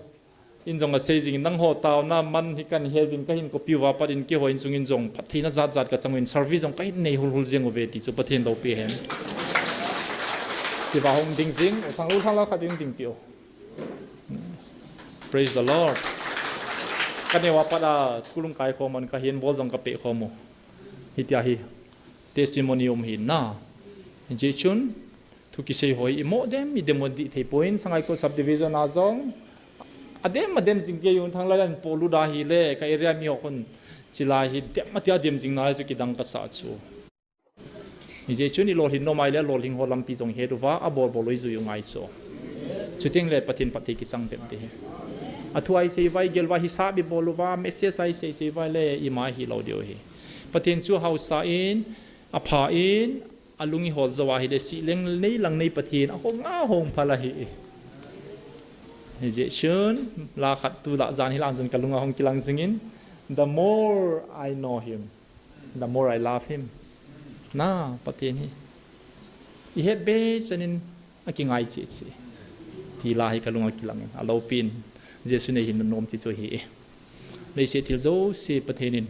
in jong asei jingin, nangho taona man hi kahin heuvin, kahin kopiuva pat in keiho insungin jong phattheina jatjat kachang uvin, service jong kahin nei hulhul jeng uve ti chu Pathen loupi hen. Chuva hung ding jing, U Thanglal, Thanglal khat in dingpeh o. Praise the Lord. Kaneo a pat a school hung kaikhom un, kahin bol jong kapeh khom u. Hitia hi testimony um ahin na. Hijeh chun, thu kisei ho hi imo dem, idem u dih thei poi, Sangaikot Subdivision a jong adem, adem jing kei un, Thanglal in polut ahile, ka area mi ho khun chulai hi dem atia dem jing nai chu kidang kasah chu. Hijeh chun ilolhin nom ahile, lolhing ho lampi jong het uva, abol bol u ijui u ngai chu. Chuteng le Pathen phatthei kichang bep ding ahi. Athu a isei uva, igel uva, hisap ibol uva, message a isei sei uva le, ima hilou diu ahi. Pathen chu hausa in, apha in, alung ihol jou ahile, sih leng nei lang nei Pathen, ahong ahong phal ahi. Hijeh chun, la khat tu la jan hi la jan kalung ahung kilang jingin, the more I know him, the more I love him. Na, Pathen hi ihet be chan in akingai cheh cheh. Ti la hi kalung akilang in. Aloupin, Jesu neihin nom chu chu ahi e. Leiset thil jouse Pathen in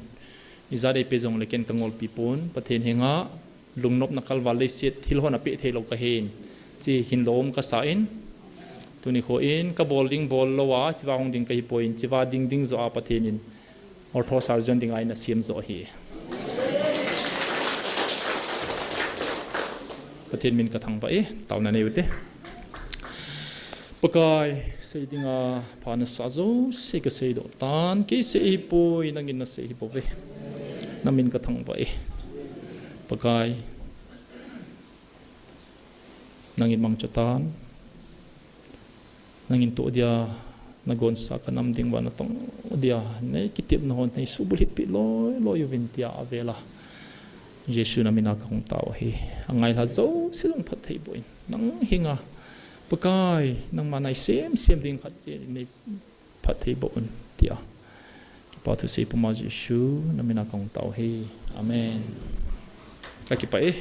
ijat eipeh jongle ken kangolpi pon, Pathen henga lungnopna kalval leiset thil hon apeh theilou kahin, chu hin lom kasa in, tuni kho in kabol ding bol lou a, chuva hung ding kahi poi in, chuva ding ding joh a Pathen in Ortho Surgeon dinga eina sem joh ahi. Pathen min kathangvah e, taona nei ute. Pakai, sei dinga pha nasah jouse kasei doh tan, kei sei ahipoi, nangin nasei ahi bouve. Namin kathangvah e. Pakai, nangin mangcha tan. Nangin toh dia, nagonsa kanam ding uva natong dia, nei kitepna hon, nei subulhit peh loi loi uvin tia avela Jesu namina kahung tao ahi. Angailha jouse jong phatthei boh in. Nang henga, Pakai, nangma naisemsem ding khat cheh nei phatthei boh un tia. Kipa thusei puma Jesu namina kahung tao ahi. Amen. Kakipah e.